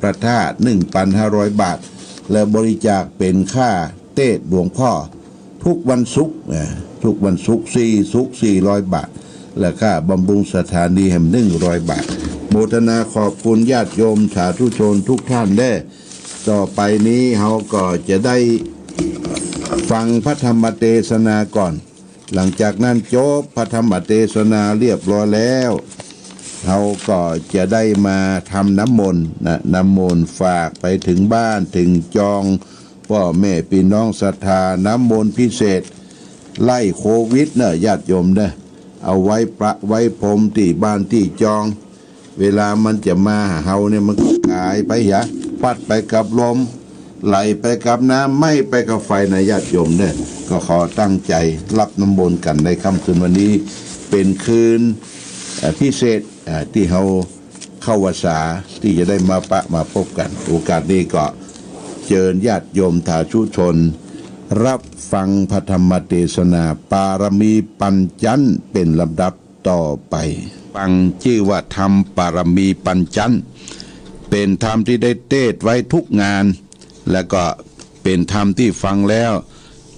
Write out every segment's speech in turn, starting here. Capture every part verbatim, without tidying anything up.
พระธาตุ หนึ่งปันห้าร้อยบาท และบริจาคเป๋นค่าเตสน์หลวงพ่อ ทุกวันศุกร์ อ่า ทุกวันศุกร์ สี่ศุกร์ สี่ร้อยบาท และค่าบำรุงสถานีแหม หนึ่งร้อยบาท โมทนาขอบคุณญาติโยมสาธุชนทุกท่านแด่ ต่อไปนี้เฮาก็จะได้ฟังพระธรรมเตสนาก่อน หลังจากนั้นจบพระธรรมเตสนาเรียบร้อยแล้ว เฮาก็จะได้มาทำน้ำมนต์นะ น้ำมนต์ฝากไปเถิงบ้านเถิงจอง ป้อแม่ปี้น้องศรัทธา น้ำมนต์พิเศษไล่โควิดเน่อ ญาติโยมเน่อ เอาไว้ประไว้พรมตี้บ้านตี้จอง เวลามันจะมาหาเฮาเนี่ย มันก็ก๋ายไปเหีย ปั๊ดไปกับลม ไหลไปกับน้ำ ไหม้ไปกับไฟนะ ญาติโยมเน่อ ก็ขอตั้งใจ๋ฮับน้ำมนต์กั๋นในค่ำคืนวันนี้ เป๋นคืน เอ่อ พิเศษ เอ่อ ตี้เฮาเข้าพรรษา ตี้จะได้มาปะมาปบกั๋น โอกาสนี้ก็เจิญญาติโยมสาธุชน ฮับฟังพระธรรมเตสนา ปารมีปัญจันทร์ เป๋นลำดับ ต่อไป ฟังจื้อว่าธรรมปารมีปัญจันทร์ เป๋นธรรมตี้ได้เตสน์ไว้ทุกงาน และก็เป๋นธรรมตี้ฟังแล้ว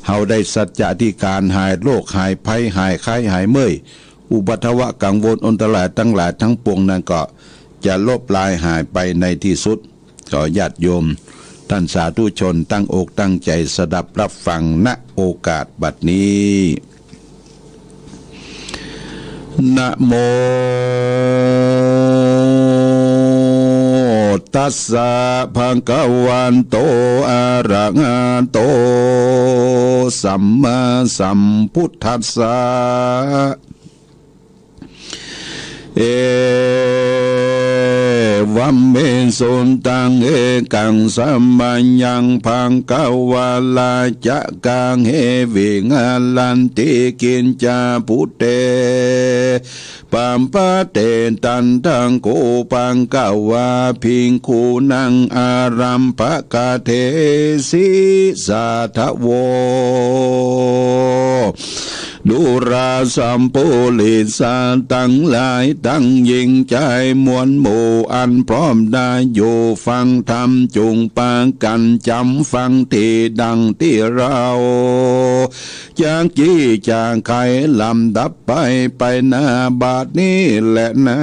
เฮาได้สัจจะอธิษฐานหายโรคหายภัย หายไข้หายเมื่อย อุปัทวะกังวลอันตรายตังหลายตังปวงนั้นก็จะลบลายหายไปในตี้สุด ขอญาติโยมต้านสาธุชนตั้งอกตั้งใจ๋สดับฮับฟัง ณ โอกาสบัดนี้ นะโม ตัสสะ ภะคะวะโต อะระหะโต สัมมาสัมพุทธัสสะ เอวัมเม สุตัง เอกัง สะมะยัง ภะคะวา ราชะกะ เฮ วิหารันติ กิจจา ปุเต ปะปะเต ตัตถะโข ภะคะวา ภิกขุนัง อารัมภะกะเทสิ สาธะโว ดูราสัปปุริสะตังหลาย ตังญิงจายมวลหมู่ อันพร้อมหน้าอยู่ฟังธรรม จุ่งปากั๋นจ๋ำฟังตี้ดังตี้เฮาจักจี้จาไขลำดับไป ไปหน้าบัดนี้แลนา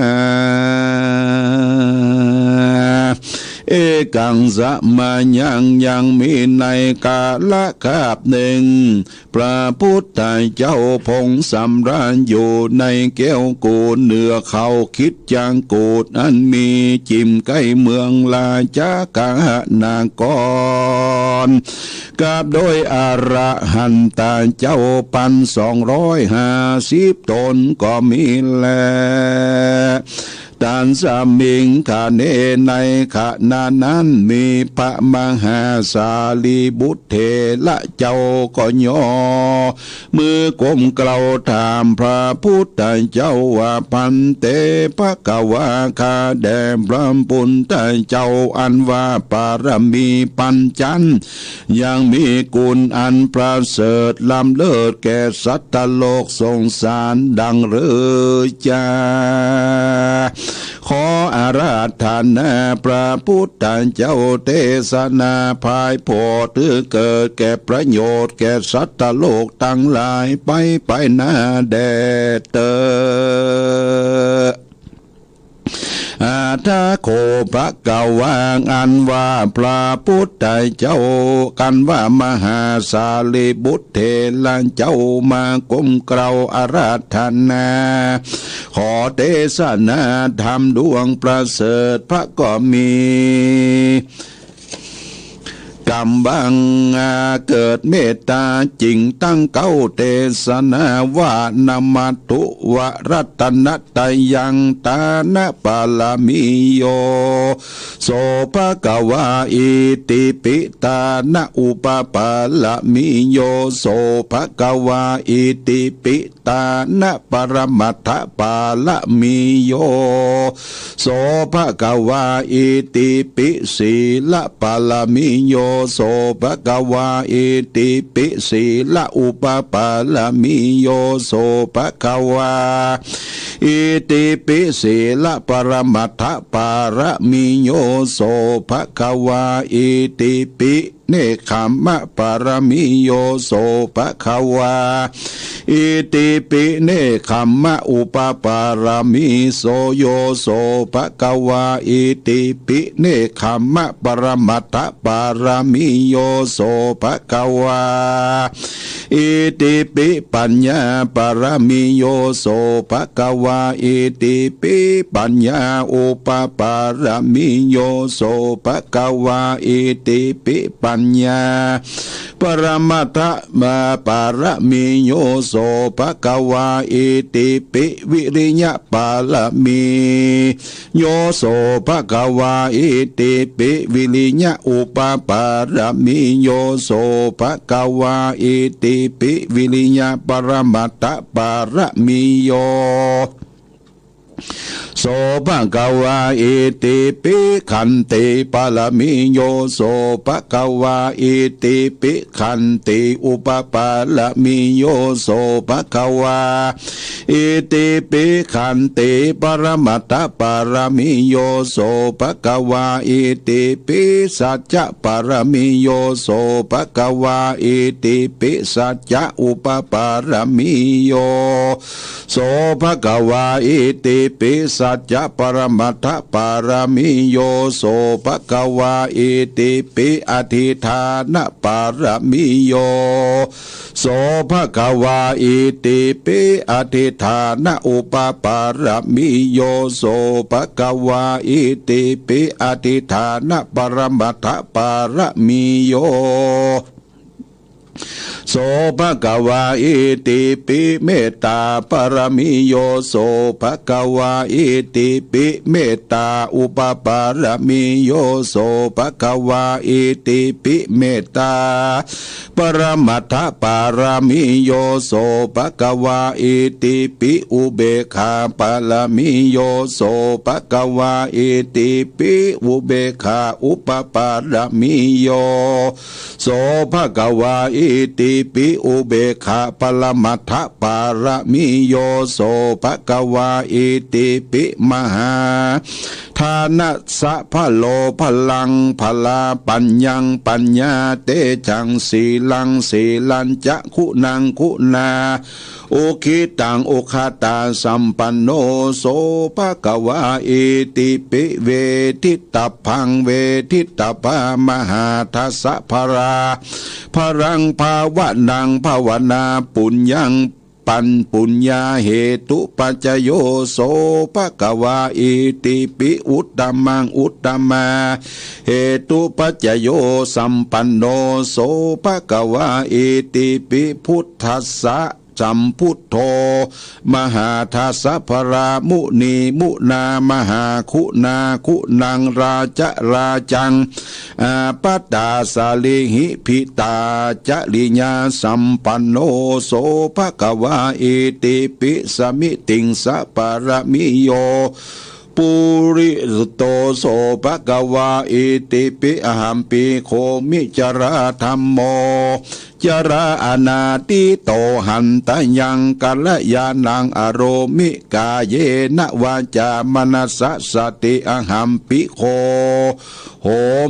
เอกัง สะมะยัง ยังมีในกาละคาบหนึ่ง พระพุทธเจ้าพงสำราญอยู่ในแก้วโกศเหนือเขาคิชกูฏ อันมีจิ่มใก้เมืองราชคฤหนคร กับโดยอรหันตะเจ้าปันสองร้อยห้าสิบต๋นก็มีแล ตัสมิง ขะเณ ในขณะนั้นมีพระมหาสารีบุตรเถระเจ้าก็ยกมือก้มเกล้าถามพระพุทธเจ้าว่า ภันเต ภะคะวา ข้าแด่พระพุทธเจ้า อันว่าปารมีปัญจันทร์ ยังมีกุณอันประเสริฐล้ำเลิศแก่สัตว์โลกสงสารดังเลิศจา ขออาราธนาพระพุทธเจ้าเตสนาภายโพธิ เถิดเกิดแก่ประโยชน์แก่สัตว์โลกตังหลายไปไปหน้าแด่เต๊อะ อะถะโข ภะคะวา อันว่าพระพุทธเจ้า อันว่ามหาสารีบุตรเถระเจ้ามาก้มเกล้าอาราธนา ขอเตสนาธรรมดวงประเสริฐ พระก็มี ก๋ำลังเกิดเมตตาจิ่งตั้งเกล้าเตสนาว่า นะมัตถุวะรัตนะตะยัง ตานะปารมีโย โส ภะคะวา อิติปิ ตานะอุปปารมีโย โส ภะคะวา อิติปิ ตานะปรมัตถปารมีโย โส ภะคะวา อิติปิ สีลปารมีโย โส ภะคะวา อิติปิ สีละอุปปารมีโย โส ภะคะวา อิติปิ สีละปรมัตถปารมีโย โส ภะคะวา อิติปิ เนกขัมมปารมีโย โส ภะคะวา อิติปิ เนกขัมมอุปปารมีโส โย โส ภะคะวา อิติปิ เนกขัมมปรมัตถปารมีโย โส ภะคะวา อิติปิ ปัญญาปารมีโย โส ภะคะวา อิติปิ ปัญญาอุปปารมีโย โส ภะคะวา อิติปิ ปัญญา ปรมัตถปารมีโย โส ภะคะวา อิติปิ วิริยะปารมีโย โส ภะคะวา อิติปิ วิริยะอุปปารมีโย โส ภะคะวา อิติปิ วิริยะปรมัตถปารมีโย โส ภะคะวา อิติปิ ขันติปารมีโย โส ภะคะวา อิติปิ ขันติอุปปารมีโย โส ภะคะวา อิติปิ ขันติปรมัตถปารมีโย โส ภะคะวา อิติปิ สัจจะปารมีโย โส ภะคะวา อิติปิ สัจจะอุปปารมีโย โส ภะคะวา อิติปิ สัจจะปรมัตถปารมีโย โส ภะคะวา อิติปิ อธิฏฐานปารมีโย โส ภะคะวา อิติปิ อธิฏฐานอุปปารมีโย โส ภะคะวา อิติปิ อธิฏฐานปรมัตถปารมีโย โส ภะคะวา อิติปิ เมตตาปารมีโย โส ภะคะวา อิติปิ เมตตาอุปปารมีโย โส ภะคะวา อิติปิ เมตตาปรมัตถปารมีโย โส ภะคะวา อิติปิ อุเบกขาปารมีโย โส ภะคะวา อิติปิ อุเบกขาอุปปารมีโย โส ภะคะวา อิติปิ อุเบกขาปรมัตถปารมีโย โส ภะคะวา อิติปิ มหา ทานะสะพะโล พลัง พลา ปัญญัง ปัญญา เตจัง สีลัง สีลัญจะ คุณัง คุณา อุคคิตัง อุคคตาสัมปันโน โส ภะคะวา อิติปิ เวทิตตัพพัง เวทิตตัพพา มหาทัสสะพะลา พลัง ภาวะนัง ภาวนา ปุญญัง ปัญ ปุญญาเหตุปัจจโย โส ภะคะวา อิติปิ อุตตมัง อุตตมา เหตุปัจจโย สัมปันโน โส ภะคะวา อิติปิ พุทธัสสะ สัมพุทโธ มหาทัสสะพะลา มุนี มุนา มหาคุณา คุณัง ราจะ ราจัง อาปตา สะริหิ ภิตา จริยาสัมปันโน โส ภะคะวา อิติปิ สมิติงสะปารมีโย ปุริสุทโธ โส ภะคะวา อิติปิ อะหัมปิ โขมิ จราธัมโม จราอนาทิโต หันตะยัง กัลยาณัง อะโรมิ กาเยนะ วาจา มนัสสะ สะติ อะหัมปิ โข โห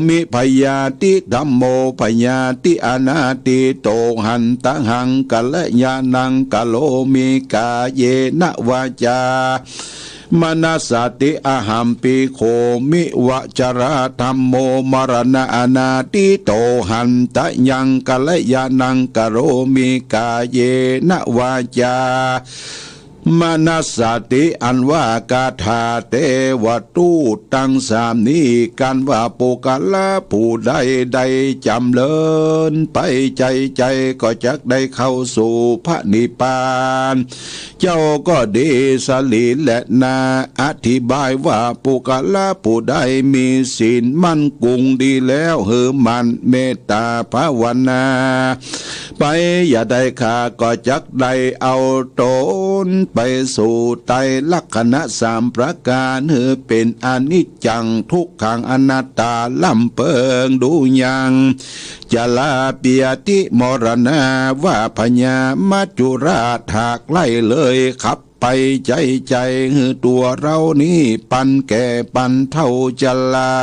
มิ พยาธิธัมโม พยาธิอนาทิโต หันตะหัง กัลยาณัง กะโรมิ กาเยนะ วาจา มนัสสะ สะติ อะหัมปิ โขมิ วะ จราธัมโม มะระณะอนาทิโต หันตะยัง กัลยาณัง กะโรมิ กาเยนะ วาจา มนัสสะ สะติ อันว่าคาถาเตวทูตตังสามนี้กั๋นว่า ปุคคละผู้ใดได้จ๋ำเริญไปใจ้ใจ้ ก็จักได้เข้าสู่พระนิพพาน เจ้าก็ดี สะหลีแลนา อธิบายว่า ปุคคละผู้ใดมีศีลมั่นกุงดีแล้ว หื้อหมั่นเมตตาภาวนาไป อย่าได้ขาก็จักได้เอาต๋นไป ไปสู่ไตรลักษณะสามประก๋าน หื้อเป๋นอนิจจัง ทุกขัง อนัตตา ล้ำเปิง ดูยัง จรา เปีย ติ มรณา ว่าพญามัจจุราชหากไล่เลยขับ ไปใจ๊ใจ๋ หื้อตั๋วเฮานี้ปันแก่ปันเฒ่าจรา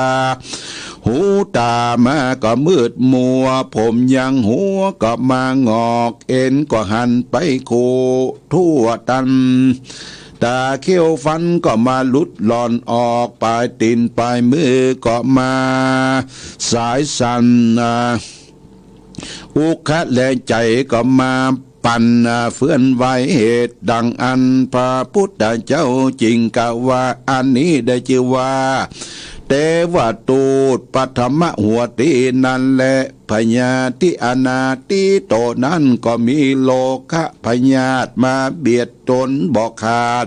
หูต๋ามาก็มืดมัว ผมยังหัวก็มาหงอก เอ็นก็หันไปโขทั่วตัน ต๋าเขี้ยวฟันก็มาหลุดหล่อนออก ป๋ายตี๋นป๋ายมือก็มาสายสั่น อุคคะและใจ๋ก็มาปั่นเฟื่อนไหว เหตุดังอั้นพระพุทธเจ้าจึงกล่าวว่า อันนี้ได้จื้อว่า เตวทูตปฐมหัวตีนั้นแล พยาธิอนาทิโตนั้นก็มีโรคพยาธิมาเบียดต๋นบ่ขาด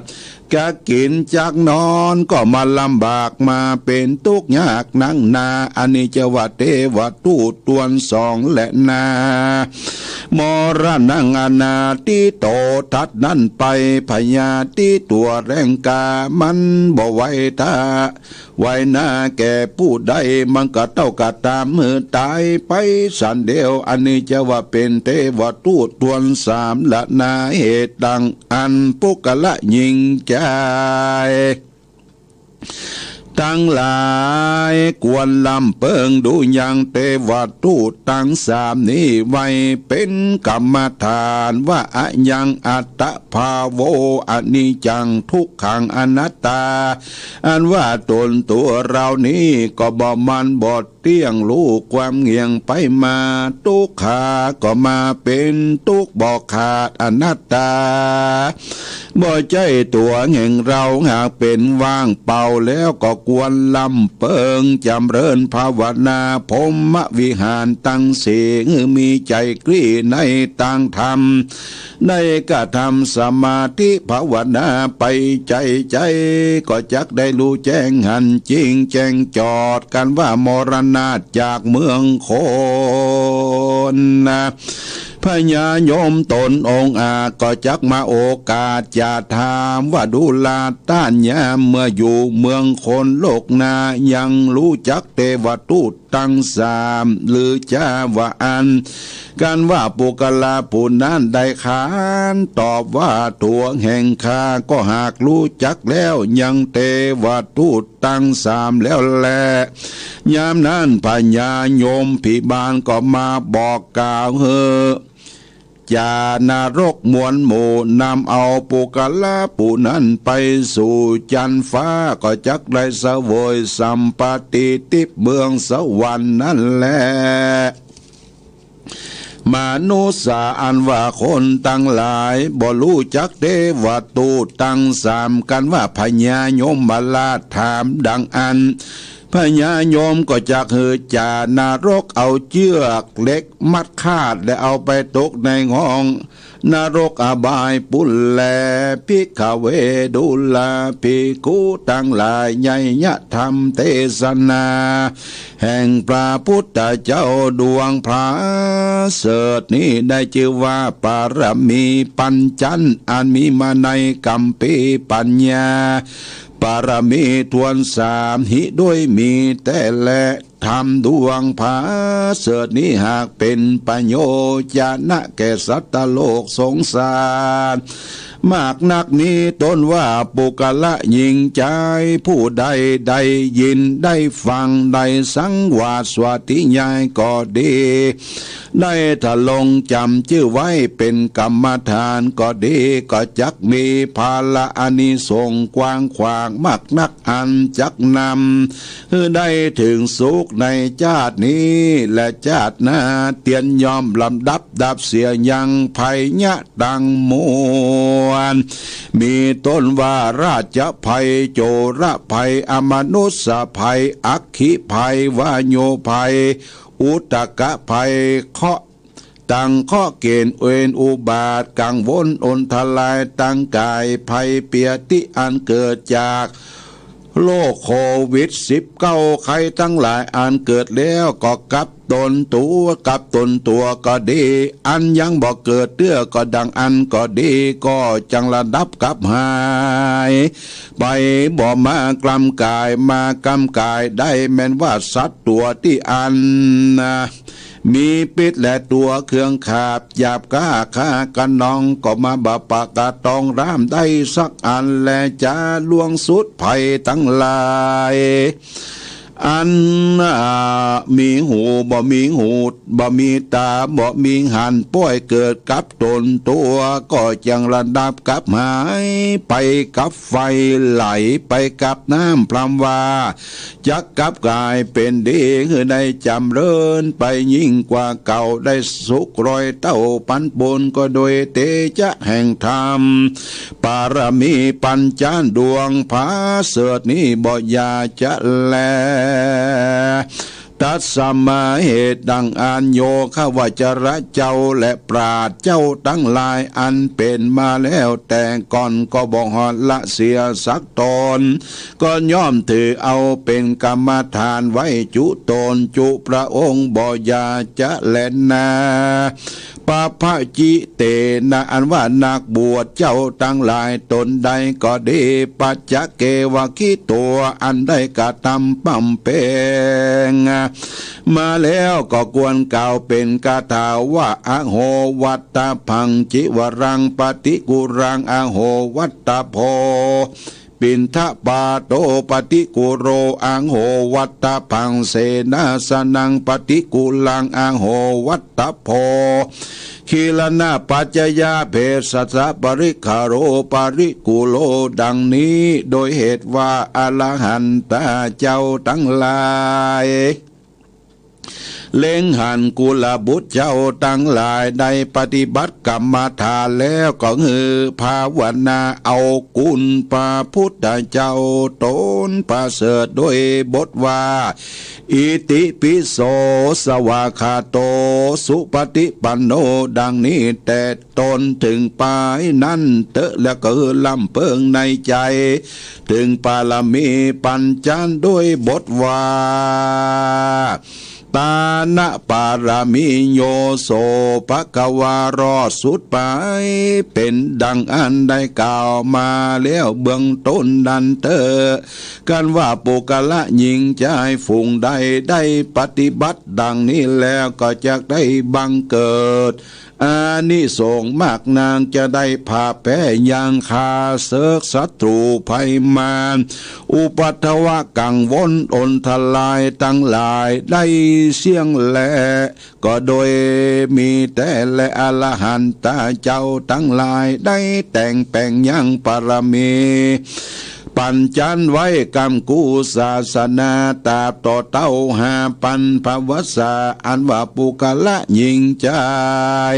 จักกิ๋นจักนอนก็มาลำบาก มาเป๋นตุ๊กข์ยากนักหนา อันนี้จื้อว่าเตวทูตตวนสองแลนา มรณังอนาทิโต ตัดนั้นไป พยาธิตั๋วแรงกล้ามันบ่ไหวต้า ไหวนาแก่ผู้ใด มันก็เต้ากะต๋ามหื้อต๋ายไปสันเดียว อันนี้จื้อว่าเป๋นเตวทูตตวนสามแลนา เหตุดังอั้นปุคคละหญิงจายตังหลาย ควรล้ำเปิง ดูยังเตวทูตตังสามนี้ไว้เป๋นกรรมฐาน ว่าอะยังอัตตภาโว อนิจจัง ทุกขัง อนัตตา อันว่าต๋นตั๋วเฮานี้ก็บ่มั่นบ่เตี้ยง ฮู้ความเหงี่ยงไปมา ทุกขาก็มาเป๋นตุ๊กข์บ่ขาด อนัตตา บ่ใจ้ตั๋วแห่งเฮา หากเป๋นว่างเปล่าแล้วก็ควรล้ำเปิง จ๋ำเริญภาวนาพรหมวิหารตังสี่ หื้อมีใจ๋กลี้ในตางธรรม ได้กระทำสมาธิภาวนาไปใจ๋ใจ๋ ก็จักได้ฮู้แจ้งหันจริงแจ้งจอด กันว่ามรณาจากเมืองคนนะ พญายมต๋นองอาจก็จักมาโอกาสจะถามว่า ดูราต้านยามเมื่ออยู่เมืองคนโลกนา ยังฮู้จักเตวทูตตังสามหรือจา ว่าอั้น กันว่าปุคคละผู้นั้นได้ขานตอบว่า ตั๋วแห่งข้าก็หากฮู้จักแล้วยังเตวทูตตังสามแล้วแล ยามนั้นพญายมพิบาลก็มาบอกกล่าวหื้อ จ่านรกมวลหมู่นำเอาปุคคละผู้นั้นไปสู่จั๊นฟ้า ก็จักได้เสวยสัมปติติดเมืองสวรรค์นั้นแล มนุสสาอันว่าคนตังหลายบ่ฮู้จักเตวทูตตังสาม กันว่าพญายมราชถามดังอั้น พญายมก็จักหื้อจ่านรกเอาเจื้อกเหล็กมัดคาด และเอาไปตกในห้องนรกอบายปุ้นแล ภิกขเว ดูราภิกขุตังหลาย ไยยธรรมเตสนา แห่งพระพุทธเจ้าดวงผาเสริฐนี้ได้จื้อว่าปารมีปัญจัน อันมีมาในกัมภีร์ปัญญา ปารมีถ้วนสาม หิด้วยมีแต๊แล ธรรมดวงผาเสริฐนี้หากเป๋นประโยชนะแก่สัตว์โลกสงสาร มากนักนี้ ต้นว่าปุคคละหญิงจายผู้ใดได้ยินได้ฟัง ได้สังวาสสวัติญาณก็ดี ได้ทรงจ๋ำจื้อไว้เป๋นกรรมฐานก็ดี ก็จักมีผละอานิสงส์กว้างขวางมากนัก อันจักนำหื้อได้เถิงสุขในจาตินี้และจาติหน้า เตียนย่อมลำดับดับเสียยังภัยยะตังมวล มีต้นว่าราชภัย โจรภัย อมนุสสภัย อัคคีภัย วายุภัย อุทกภัย เคราะห์ ตังเคราะห์เก๋ณฑ์เวรอุบาท กังวลอันตรายตังกาย ภัยเปียธิอันเกิดจาก โรคโควิดสิบเก้า ใครตังหลายอันเกิดแล้วก็กลับตนตั๋ว กลับตนตั๋วก็ดี อันยังบ่เกิดเตื้อก็ดังอั้นก็ดี ก็จังละดับกลับหายไป บ่มากล้ำก๋าย มากล้ำก๋ายได้ แม่นว่าสัตว์ตั๋วตี้อันนะ มีปิ๊ษและตั๋วเคืองขาบ หยาบก้าฆ่าคะนอง ก็มาบ่ปากกาตองร้ามได้สักอัน และจะล่วงสุดภัยตังหลาย อัน อ่า มีหูบ่มีหู บ่มีต๋าบ่มีหัน ป้อยเกิดกลับตนตั๋ว ก็จังละดับกลับหายไปกับไฟ ไหลไปกับน้ำ พร่ำว่า จักกลับก๋ายเป๋นดี หื้อได้จ๋ำเริญไปยิ่งกว่าเก่า ได้สุขร้อยเต้าปันปูน ก็โดยเตจ๊ะแห่งธรรม ปารมีปัญจ๋ารย์ดวงผาเสริฐนี้บ่อย่าจะแล ตัสมา เหตุดังอั้น โยคะวัจระเจ้าและปราชญ์เจ้าตังหลาย อันเป๋นมาแล้วแต่ก่อน ก็บ่ฮอดละเสียสักต๋น ก็ย่อมถือเอาเป๋นกรรมฐานไว้จุต๋นจุพระองค์บ่อย่าจะแลนา ปะพะจิเตนะ อันว่านักบวชเจ้าตังหลายต๋นใดก็ดี ปัจจเกวะคิโต อันได้กระทำบำเพ็งมาแล้ว ก็ควรกล่าวเป๋นคาถาว่า อโหวัตตะพัง จิวรัง ปฏิกูรัง อโหวัตตะโพ ปิณฑปาโต ปฏิกูโร อโหวัตตะพัง เสนาสนัง ปฏิกูลัง อโหวัตตะโพ ขีรณปัจจยาเภสัชปริคาโร ปฏิกูโร ดังนี้ โดยเหตุว่าอรหันตาเจ้าตังหลาย เล็งหันกุลบุตรเจ้าตังหลายได้ปฏิบัติกรรมฐานแล้ว ก็หื้อภาวนาเอาคุณพระพุทธเจ้าต๋นประเสริฐ ด้วยบทว่า อิติปิโส สวากขาโต สุปฏิปันโน ดังนี้แต่ ต๋นเถิงปายนั้นเต๊อะ แล้วก็หื้อลำเปิงในใจ๋ เถิงปารมีปัญจ๋ารย์ด้วยบทว่า ตานะปารมีโย โส ภะคะวา รอดสุดไป เป๋นดังอันได้กล่าวมาแล้วเบื้องต้นนั้นเต๊อะ กันว่าปุคคละหญิงจายฝูงใดได้ปฏิบัติดังนี้แล้ว ก็จักได้บังเกิด อานิสงส์มากนัก จะได้ผ่าแผ้ยางฆ่าเสิกศัตรู๋ภัยมาร อุปัทวะกังวลอันตรายตังหลายได้เสี้ยงแล ก็โดยมีแต๊แล อรหันตาเจ้าตังหลายได้แต่งแป๋งยังปารมี ปัญจ๋ารย์ไว้ก๋ำกู้ศาสนา ตราบต่อเต้าห้าปันพรรษา อันว่าปุคคละหญิงจาย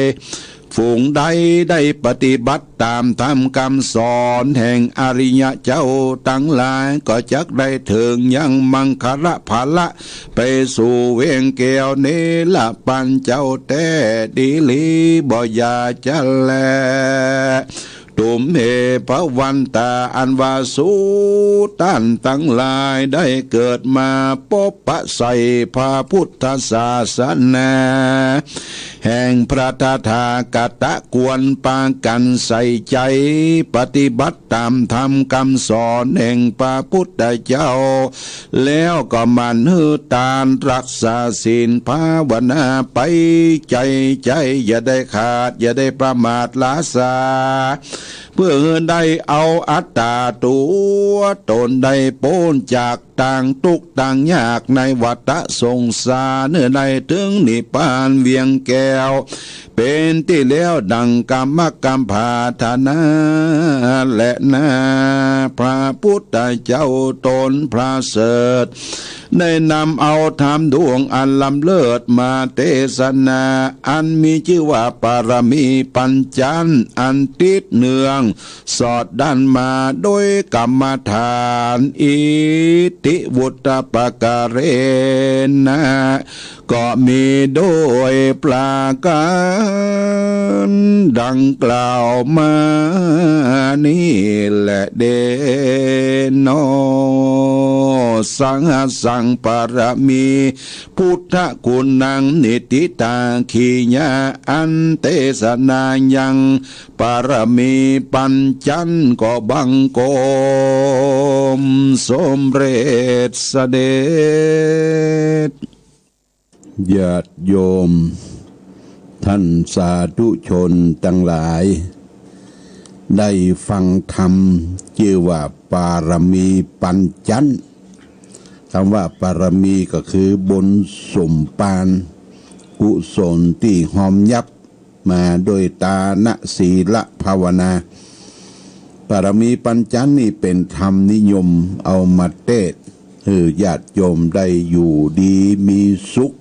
ฝูงใดได้ปฏิบัติต๋ามธรรมกำสอนแห่งอริยะเจ้าตังหลาย ก็จักได้เถิงยังมังคละผละ ไปสู่เวียงแก้วเนรปัญเจ้าแต๊ดีหลีบ่อย่าจะแล ตุมเห ภวันตา อันว่าสูต้านตังหลายได้เกิดมาปบปะใส่พระพุทธศาสนา แห่งพระตถาคตะ ควรปากั๋นใส่ใจ๋ปฏิบัติต๋ามธรรมกำสอนแห่งพระพุทธเจ้า แล้วก็หมั่นหื้อตานรักษาศีลภาวนาไปใจ๋ใจ๋ อย่าได้ขาด อย่าได้ประมาทล้าสา เปื้อหื้อได้เอาอัตตาตั๋วต๋นได้ป๊นจากตางตุ๊กข์ตางยากในวัฏสงสาร หื้อได้เถิงนิพพานเวียงแก้ว เป๋นตี้แล้วดังกำมะกำผาถนาแลนา พระพุทธเจ้าต๋นประเสริฐ ได้นำเอาธรรมดวงอันล้ำเลิศมาเตสนา อันมีจื้อว่าปารมีปัญจ๋ารย์ อันติดเนื้อ สอดดั้นมาโดยกรรมฐาน อิทธิวุตตปกาเรนะ ก็มีโดยประก๋านดังกล่าวมานี้แลเด้อหนอ สหัสสังปารมี พุทธกุณัง นิฏฐิตา ขียา อันเตสนายัง ปารมีปัญจันก็บังคมสมเร็จเสด็จ ญาติโยม ท่านสาธุชนตังหลาย ได้ฟังธรรมจื้อว่าปารมีปัญจัน กำว่าปารมีก็คือบุญสมปาน กุศลตี้ฮอมยับมาโดยตานะ ศีละ ภาวนา ปารมีปัญจันนี่เป๋นธรรมนิยมเอามาเตศน์หื้อญาติโยมได้อยู่ดีมีสุข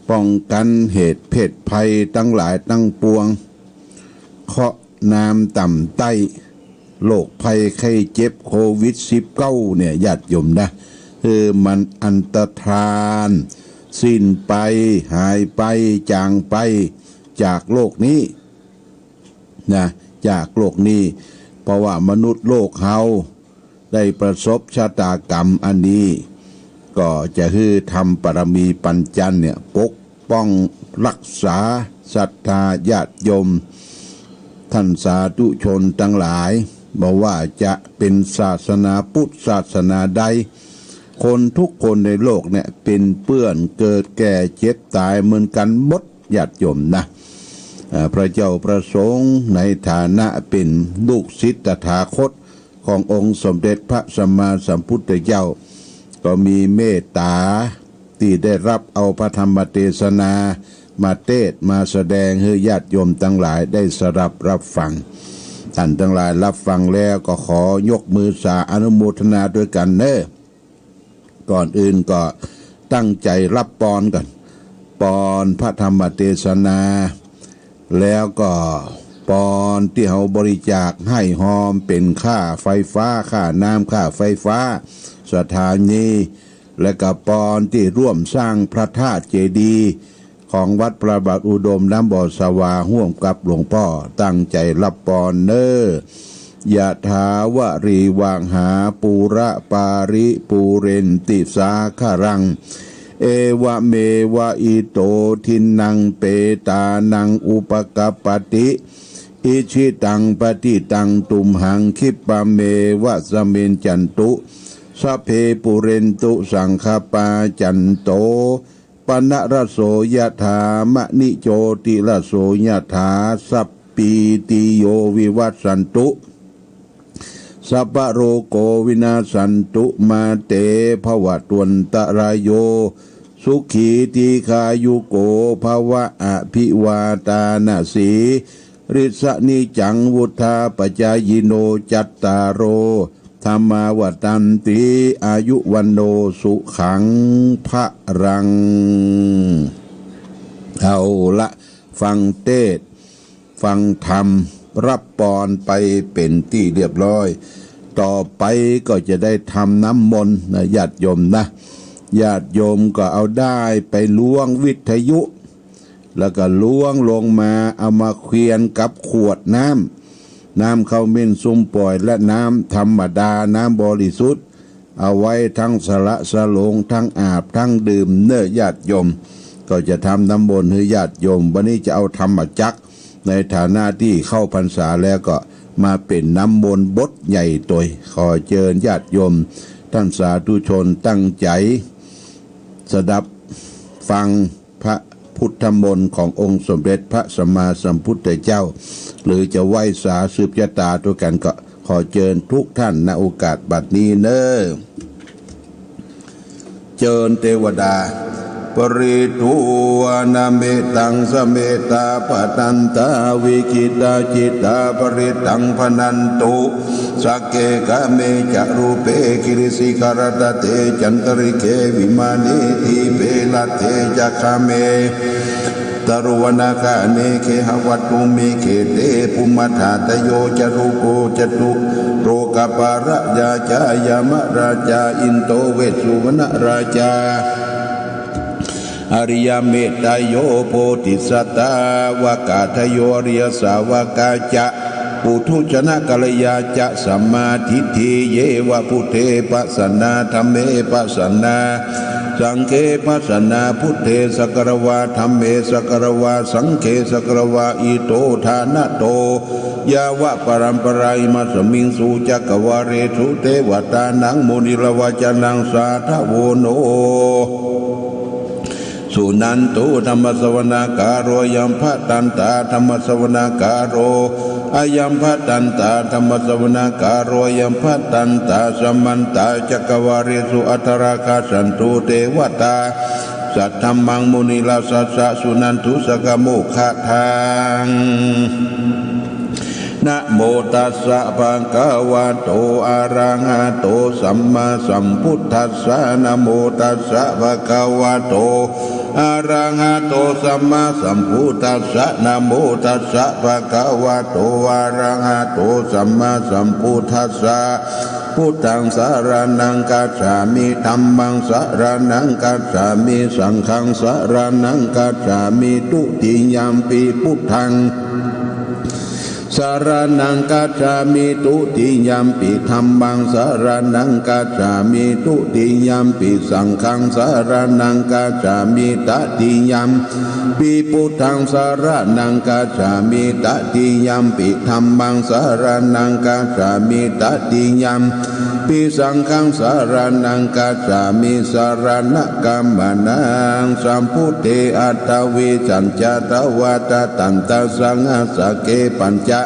ป้องกั๋นเหตุเพศภัยตังหลายตังปวง เคราะห์น้ำต่ำใต้ โรคภัยไข้เจ็บโควิดสิบเก้าเนี่ย ญาติโยมนะ เออ มันอันตรธาน สิ้นไป หายไป จางไป จากโลกนี้ นะ จากโลกนี้ เพราะว่ามนุษย์โลกเฮาได้ประสบชะตากรรมอันนี้ ก็จะหื้อธรรมปารมีปัญจันเนี่ย ปกป้องรักษาศรัทธาญาติโยม ท่านสาธุชนตังหลาย บ่ว่าจะเป๋นศาสนาพุทธศาสนาใด คนทุกคนในโลกเนี่ย เป๋นเปื้อนเกิดแก่เจ็บต๋ายเหมือนกั๋นหมด ญาติโยมนะ เอ่อ พระเจ้าพระสงฆ์ในฐานะเป๋นลูกศิษย์ตถาคตขององค์สมเด็จพระสัมมาสัมพุทธเจ้า ก็มีเมตต๋าตี้ได้รับเอาพระธรรมเตสนามาเตศน์มาแสดงหื้อญาติโยมตังหลายได้สดับรับฟัง ท่านตังหลายรับฟังแล้วก็ขอยกมือสาอนุโมทนาตวยกั๋นเน้อ ก่อนอื่นก็ตั้งใจ๋รับปอนก่อน ปอนพระธรรมเตสนา แล้วก็ปอนตี้เฮาบริจาคให้ฮอมเป๋นค่าไฟฟ้า ค่าน้ำ ค่าไฟฟ้า สถานี และก็ปอนตี้ร่วมสร้างพระธาตุเจดีย์ของวัดพระบาทอุดมน้ำบ่อสวา ฮ่วมกับหลวงป้อ ตั้งใจ๋รับปอนเน้อ ยะถาวะริวะหาปูระปาริปูเรนติสาคะรัง เอวะเมวะอิโตทินนังเปตานังอุปะกัปปะติ อิชิตังปะติตังตุมหัง คิปปะเมวะสะมิญจันตุ สัพเพปูเรนตุสังคะปา จันโต ปะนะระโส ยะถา มะณิ โจติระโส ยะถา สัพพีติโย วิวัชชันตุ สัพพะโรโค วินาสสันตุ มาเต ภะวะตวันตะราโย สุขี ทีฆายุโก ภะวะ อะภิวาตานะสี ลิสสะนิจจัง วุฑฒาปะจายิโน จัตตาโร ธัมมา วัฑฒันติ อายุ วัณโณ สุขัง พะลัง เอาละ ฟังเตสน์ ฟังธรรม รับปอนไปเป๋นตี้เรียบร้อย ต่อไปก็จะได้ทำน้ำมนต์นะ ญาติโยมนะ ญาติโยมก็เอาด้ายไปล้วงวิทยุ แล้วก็ล้วงลงมา เอามาเคียนกับขวดน้ำ น้ำขมิ้นสุมป่อย และน้ำธรรมดา น้ำบริสุทธิ์ เอาไว้ทั้งสละสลง ทั้งอาบ ทั้งดื่มเน้อญาติโยม ก็จะทำน้ำมนต์หื้อญาติโยม วันนี้จะเอาธรรมจักร ในฐานะตี้เข้าพรรษาแล้วก็มาเป๋นน้ำมนต์บทใหญ่ตวย ขอเจิญญาติโยม ท่านสาธุชนตั้งใจ๋ สดับฟังพระพุทธมนต์ขององค์สมเด็จพระสัมมาสัมพุทธเจ้า หรือจะไหว้สาสืบชะตาตวยกั๋นก็ขอเจิญทุกท่าน ณ โอกาสบัดนี้เน้อ เจิญเตวดา ปริทูวานะเมตัง สะเมตตา ภะทันตา วิจิกิจฉา ปริตตัง ภะนันตุ สักเข กาเม จะ รูเป กิริสิขะรัตเถ จันตะริเข วิมาเน ดีเป รัตเถ จะ คาเม สะโรวณาคาเณเกหะวัตถุมิกเขเต ภุมมะธาตะโย จตุโร จตุโรกะปาละยาจา ยะมะราชา อินโด เวสสุวรรณราชา อริยะเมตตะโย โพธิสัตตะ วากาทะโย อริยะสาวกาจะ ปุถุชนะกัลยาจะ สัมมาทิฏฐิ เย วะ บุตเต ปัสสะนา ธัมเม ปัสสะนา สังเฆ ปัสสะนา บุตเต สักกะระวา ธัมเม สักกะระวา สังเฆ สักกะระวา อิโต ทานะโต ยะวะ ปะรัมปะรา อิมัสสะมิง สุจักกะวาเลสุ เตวะตานัง มุนิระวะจะนัง สาธะโว โน สุนันตุ ธัมมะสะวะนะกาโล อะยัมภะทันตา ธัมมะสะวะนะกาโล อะยัมภะทันตา ธัมมะสะวะนะกาโล อะยัมภะทันตา สะมันตะ จักกะวาเลสุ อะทะรากัสสันตุ เตวะตา สัทธัมมัง มุนิราชสัสสะ สุนันตุ สักกะโมคคัง นะโมตัสสะ ภะคะวะโต อะระหะโต สัมมาสัมพุทธัสสะ นะโมตัสสะ ภะคะวะโต อะระหะโต สัมมาสัมพุทธัสสะ นะโมตัสสะ ภะคะวะโต อะระหะโต สัมมาสัมพุทธัสสะ พุทธังสะระณังคัจฉามิ ธัมมังสะระณังคัจฉามิ สังฆังสะระณังคัจฉามิ ตุติยัมปิพุทธัง สะระณังคัจฉามิ ตุติยัมปิธัมมัง สะระณังคัจฉามิ ตุติยัมปิสังฆัง สะระณังคัจฉามิ ตติยัมปิพุทธัง สะระณังคัจฉามิ ตติยัมปิธัมมัง สะระณังคัจฉามิ ตติยัมปิสังฆัง สะระณังคัจฉามิ สะระณะกัมมะนะ สัมพุทเท อัฏฐวีสัญจะ ตวาตะตันตะสังหัสสะเก ปัญจะ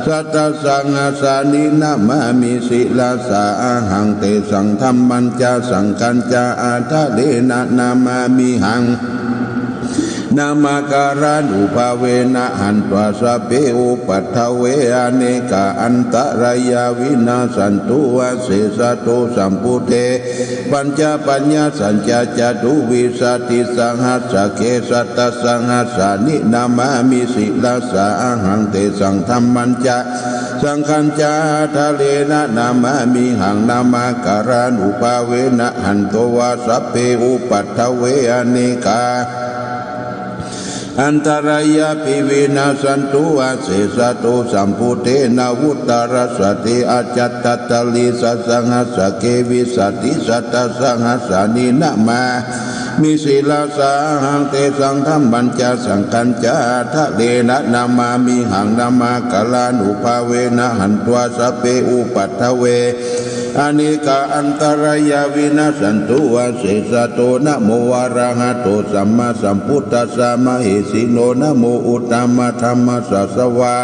สัตตะสังหัสสานิ นะมามิ ศิรสา อะหัง เตสัง ธัมมัญจะ สังฆัญจะ อาทะเรนะ นะมามิหัง นะมะการานุภาเวนะ หันत्वा สัพเพ อุปัฏฐเว อะเนกา อันตะรายา วินาสสันตุ อะเสสะตุ สัมพุทเท ปัญจะปัญญาสัญจะ จตุวิสสิตสังหัสสะเก สัตตะสังหัสสานิ นะมามิ ศิรสา อะหัง เตสัง ธัมมัญจะ สังฆัญจะ อาทะเรนะ นะมามิหัง นะมะการานุภาเวนะ หันत्वा สัพเพ อุปัฏฐเว อะเนกา อันตะรายาปิ วินาสสันตุ อะเสสะตุ สัมพุทเท นะวุตตะรัสสะเต อะจัตตะตะลีสะสังหัสสะเก วิสสิตสัตตะสังหัสสานิ นะมามิ ศิรสา อะหัง เตสัง ธัมมัญจะ สังฆัญจะ อาทะเรนะ นะมามิหัง นะมะการานุภาเวนะ หันत्वा สัพเพ อุปัฏฐเว อะเนกา อันตะรายา วินาสสันตุ อะเสสะโต นะโม อะระหะโต สัมมาสัมพุทธัสสะ มะเหสิโน นะโม อุตตมะธัมมัสสะ สวา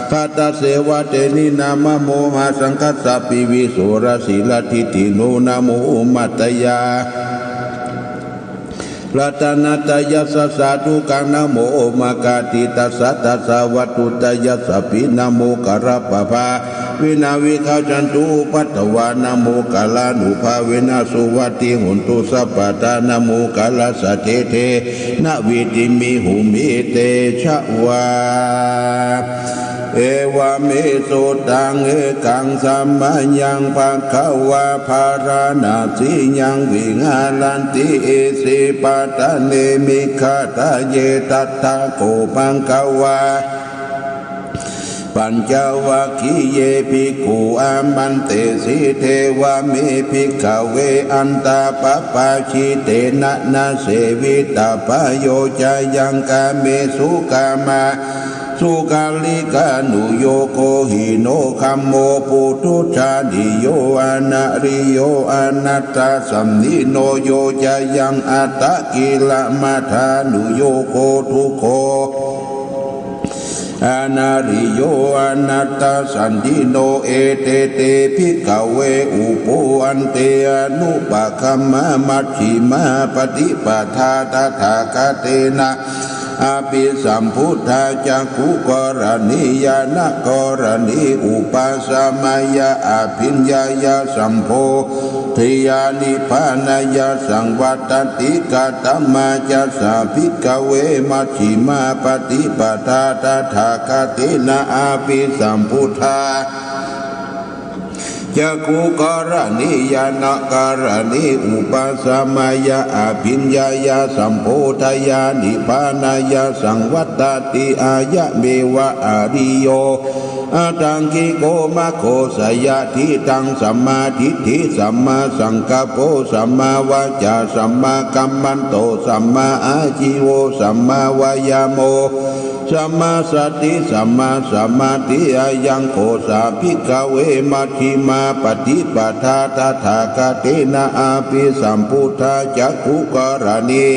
คาตะเสวะเตนิ นะโม มหาสังฆัสสะปิ วิสุรสีละทิฏฐิโน นะโม โอมะตะยา รัตนะตะยัสสะ สาธุกัง นะโม โอมะกาติตัสสะ ตัสสะวัตถุตะยัสสะปิ นะโม กะระปะภาเวนะ วิกาชันตุ อุปัฏฐวา นะโม กาลานุภาเวนะ สุวัตถิโหนตุ สัพพะทา นะโม กาลัสสะเทเทนะ วิติมิหุมิ เตชะวา เอวะเม สุตัง เอกัง สะมะยัง ภะคะวา ภาราณะสียัง วิหารันติ อิสิปะตะเน มิกขะทะเย ตัตถะโข ภะคะวา ปัญจวัคคีเย ภิกขุ อามันเตสิ เทวะเม ภิกขะเว อันตะปะปาชิเตนะ นะเสวิตะปะโยชะยัง กาเมสุ กามะ สุขาริกานุโยโก หิโน คัมโม ปุถุชฌานิโย อะนะริโย อะนัตตะสันทิโน โยชะยัง อัตตะกิลมะทานุโยโก ทุกโข อะนะริโย อะนัตตะสันทิโน เอเต เต ภิกขะเว อุปโพ อันเต อะนุปะคัมมะ มัชฌิมาปะติปะทา ตถาคะเตนะ อะภิสัมพุทธา จักขุกรณี ญาณะกรณี อุปาสะมะยะ อะภิญญายะสัมโพ tiyā nibbānāya saṃvattati. Katamā ca sā bhikkhave majjhimā paṭipadā tathāgatena abhisambuddhā cakkhukaraṇī ñāṇakaraṇī upasamāya abhiññāya sambodhāya nibbānāya saṃvattati? Ayameva ariyo aṭṭhaṅgiko maggo. Seyyathīdaṃ: sammādiṭṭhi sammāsaṅkappo sammāvācā sammākammanto sammāājīvo sammāvāyāmo sammāsati sammāsamādhi. Ayaṃ kho sā bhikkhave majjhimā paṭipadā tathāgatena abhisambuddhā cakkhukaraṇī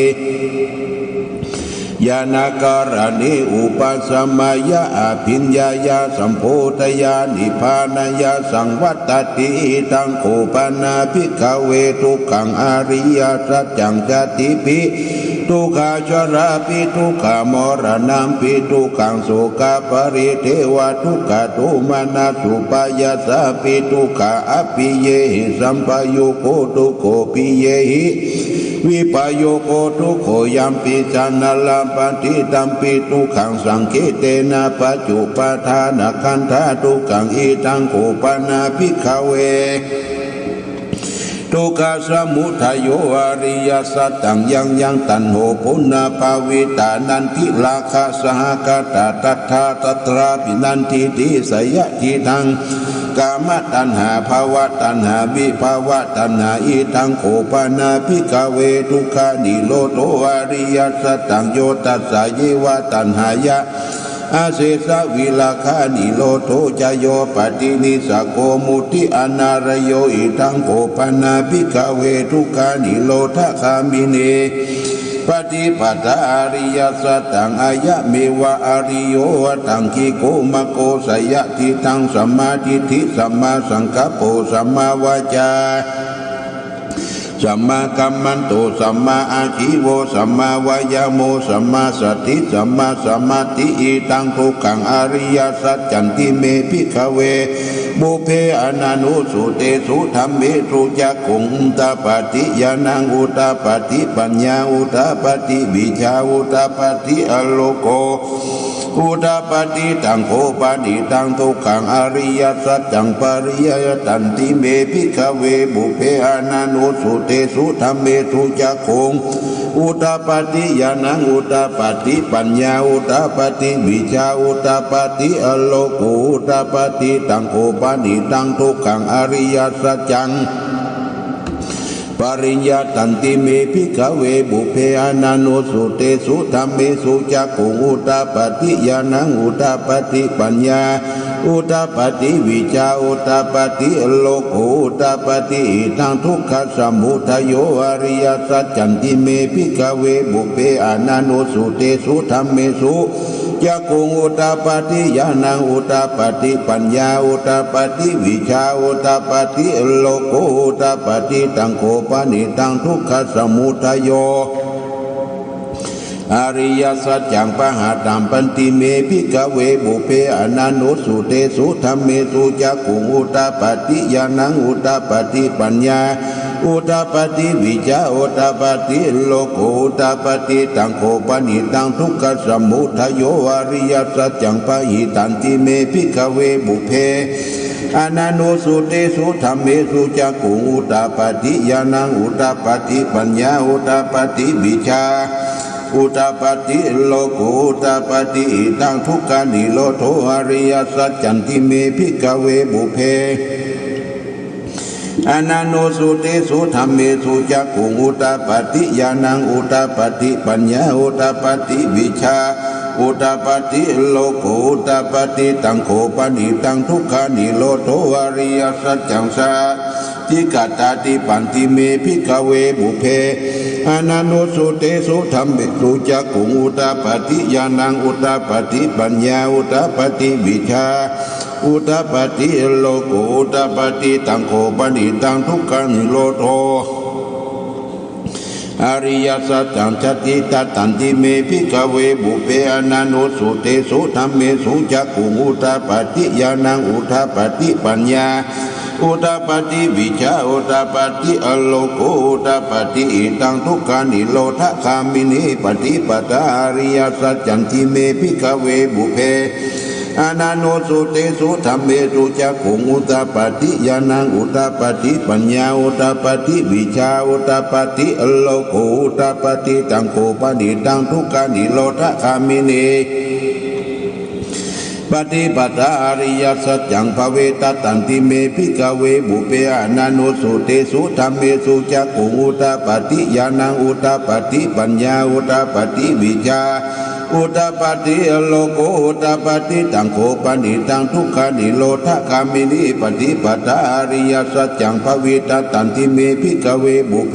ñāṇakaraṇī upasamāya abhiññāya sambodhāya nibbānāya saṃvattati. Idaṃ kho pana bhikkhave dukkhaṃ ariyasaccaṃ: jātipi dukkhā jarāpi dukkhā maraṇampi dukkhaṃ sokaparidevadukkhadomanassupāyāsāpi dukkhā appiyehi sampayogo dukkho piyehi vippayogo dukkho yampi sā na labhati tampi dukkhaṃ saṅkhittena pañcupādānakkhandhā dukkhaṃ. Idaṃ kho pana bhikkhave dukkhasamudayo ariyasaccaṃ: yaṃ yaṃ taṇhā ponobbhavikā nandirāgasahagatā tatrāpi nandiyaṃ seyyathīdaṃ: kāmataṇhā bhavataṇhā vibhavataṇhā. Idaṃ kho pana bhikkhave dukkhanirodho ariyasaccaṃ: yo tassāyeva taṇhāya asesavirāganirodho ca yo paṭinissaggo mutti anālayo. Idaṃ kho pana bhikkhave dukkhanirodhagāminī paṭipadā ariyasaccaṃ: ayameva ariyo aṭṭhaṅgiko maggo. Seyyathīdaṃ: sammādiṭṭhi sammāsaṅkappo sammāvācā sammākammanto sammāājīvo sammāvāyāmo sammāsati sammāsamādhi. Idaṃ dukkhaṃ ariyasaccanti me bhikkhave pubbe ananussutesu dhammesu cakkhuṃ udapādi ñāṇaṃ udapādi paññā udapādi vijjā udapādi āloko udapādi. Taṃ kho panidaṃ dukkhaṃ ariyasaccaṃ pariññeyyanti me bhikkhave pubbe ananussutesu dhammesu cakkhuṃ udapādi ñāṇaṃ udapādi paññā udapādi vijjā udapādi āloko udapādi. Taṃ kho panidaṃ dukkhaṃ ariyasaccaṃ pariññeyyanti me bhikkhave pubbe ananussutesu dhammesu cakkhuṃ udapādi ñāṇaṃ udapādi paññā udapādi vijjā udapādi āloko udapādi. Idaṃ dukkhasamudayo ariyasaccanti me bhikkhave pubbe ananussutesu dhammesu cakkhuṃ udapādi ñāṇaṃ udapādi paññā udapādi vijjā udapādi āloko udapādi. Taṃ kho panidaṃ dukkhasamudayo ariyasaccaṃ pahātabbanti me bhikkhave pubbe ananussutesu dhammesu cakkhuṃ udapādi ñāṇaṃ udapādi paññā udapādi vijjā udapādi āloko udapādi. Taṃ kho panidaṃ dukkhasamudayo ariyasaccaṃ pahātabbanti me bhikkhave pubbe ananussutesu dhammesu cakkhuṃ udapādi ñāṇaṃ udapādi paññā udapādi vijjā udapādi āloko udapādi. Idaṃ dukkhanirodho ariyasaccanti me bhikkhave pubbe ananussutesu dhammesu cakkhuṃ udapādi ñāṇaṃ udapādi paññā udapādi vijjā udapādi āloko udapādi. Taṃ kho panidaṃ dukkhanirodho ariyasaccaṃ sacchikatanti bhikkhave pubbe ananussutesu dhammesu cakkhuṃ udapādi ñāṇaṃ udapādi paññā udapādi vijjā udapādi āloko udapādi. Taṃ kho panidaṃ dukkhanirodho ariyasaccaṃ sacchikatanti me bhikkhave pubbe ananussutesu dhammesu cakkhuṃ udapādi ñāṇaṃ udapādi paññā อุดาปาติ วิชชาอุดาปาติ อโลโกอุดาปาติ อิทัง ทุกขานิโรธคามินี ปฏิปทา อริยสัจจันติ เม ภิกขเว ปุพเพ อนานุสสุติสุ ธัมเมสุ จักขุงอุดาปาติ ญาณังอุดาปาติ ปัญญาอุดาปาติ วิชชาอุดาปาติ อโลโกอุดาปาติ ตัง โข ปะนิทัง ทุกขานิโรธคามินี ปฏิปทา อริยสัจจัง ภเวทัสสันติ เม ภิกขเว ปุพเพ อนานุสสุติสุ ธัมเมสุ จักขุงอุดาปาติ ญาณังอุดาปาติ ปัญญาอุดาปาติ วิชชาอุดาปาติ อโลโกอุดาปาติ ตัง โข ปะนิทัง ทุกขานิโรธคามินี ปฏิปทา อริยสัจจัง ภเวทัสสันติ เม ภิกขเว ปุพเพ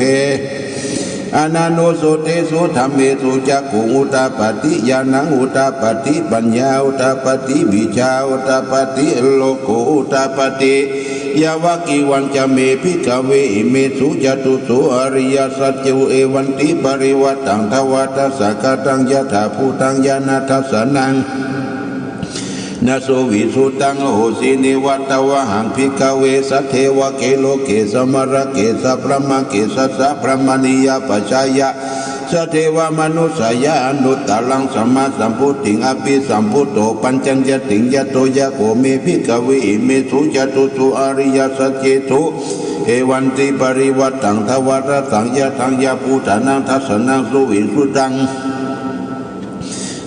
อนานุสสุติสุ ธัมเมสุ จักขุงอุดาปาติ ญาณังอุดาปาติ ปัญญาอุดาปาติ วิชชาอุดาปาติ อโลโกอุดาปาติ ยาวะ กีวัญจะ เม ภิกขเว อิเมสุ จตุสุ อริยสัจเจสุ เอวันติ ปริวัตตัง ทวาทัสสะกะตัง ยถาภูตัง ญาณทัสสะนัง นะ สุวิสุตัง อโหสิ เนวะ ตวะหัง ภิกขเว สัทเทวะเก โลเก สะมะนะเก สะพะมะเก สัสสะพะมะนียะปะชายะ สัทเทวะมะนุสสายะ อนุตตะรัง สัมมาสัมโพธิง อะภิสัมพุตโต ปัญจะัญญะติง ยัตโต ยะโข เม ภิกขเว อิเมสุ จตุสุ อริยสัจเจสุ เอวันติ ปริวัตตัง ทวาทัสสัง ยะถา ยะภูตานัง ทัสสะนัง สุวิสุตัง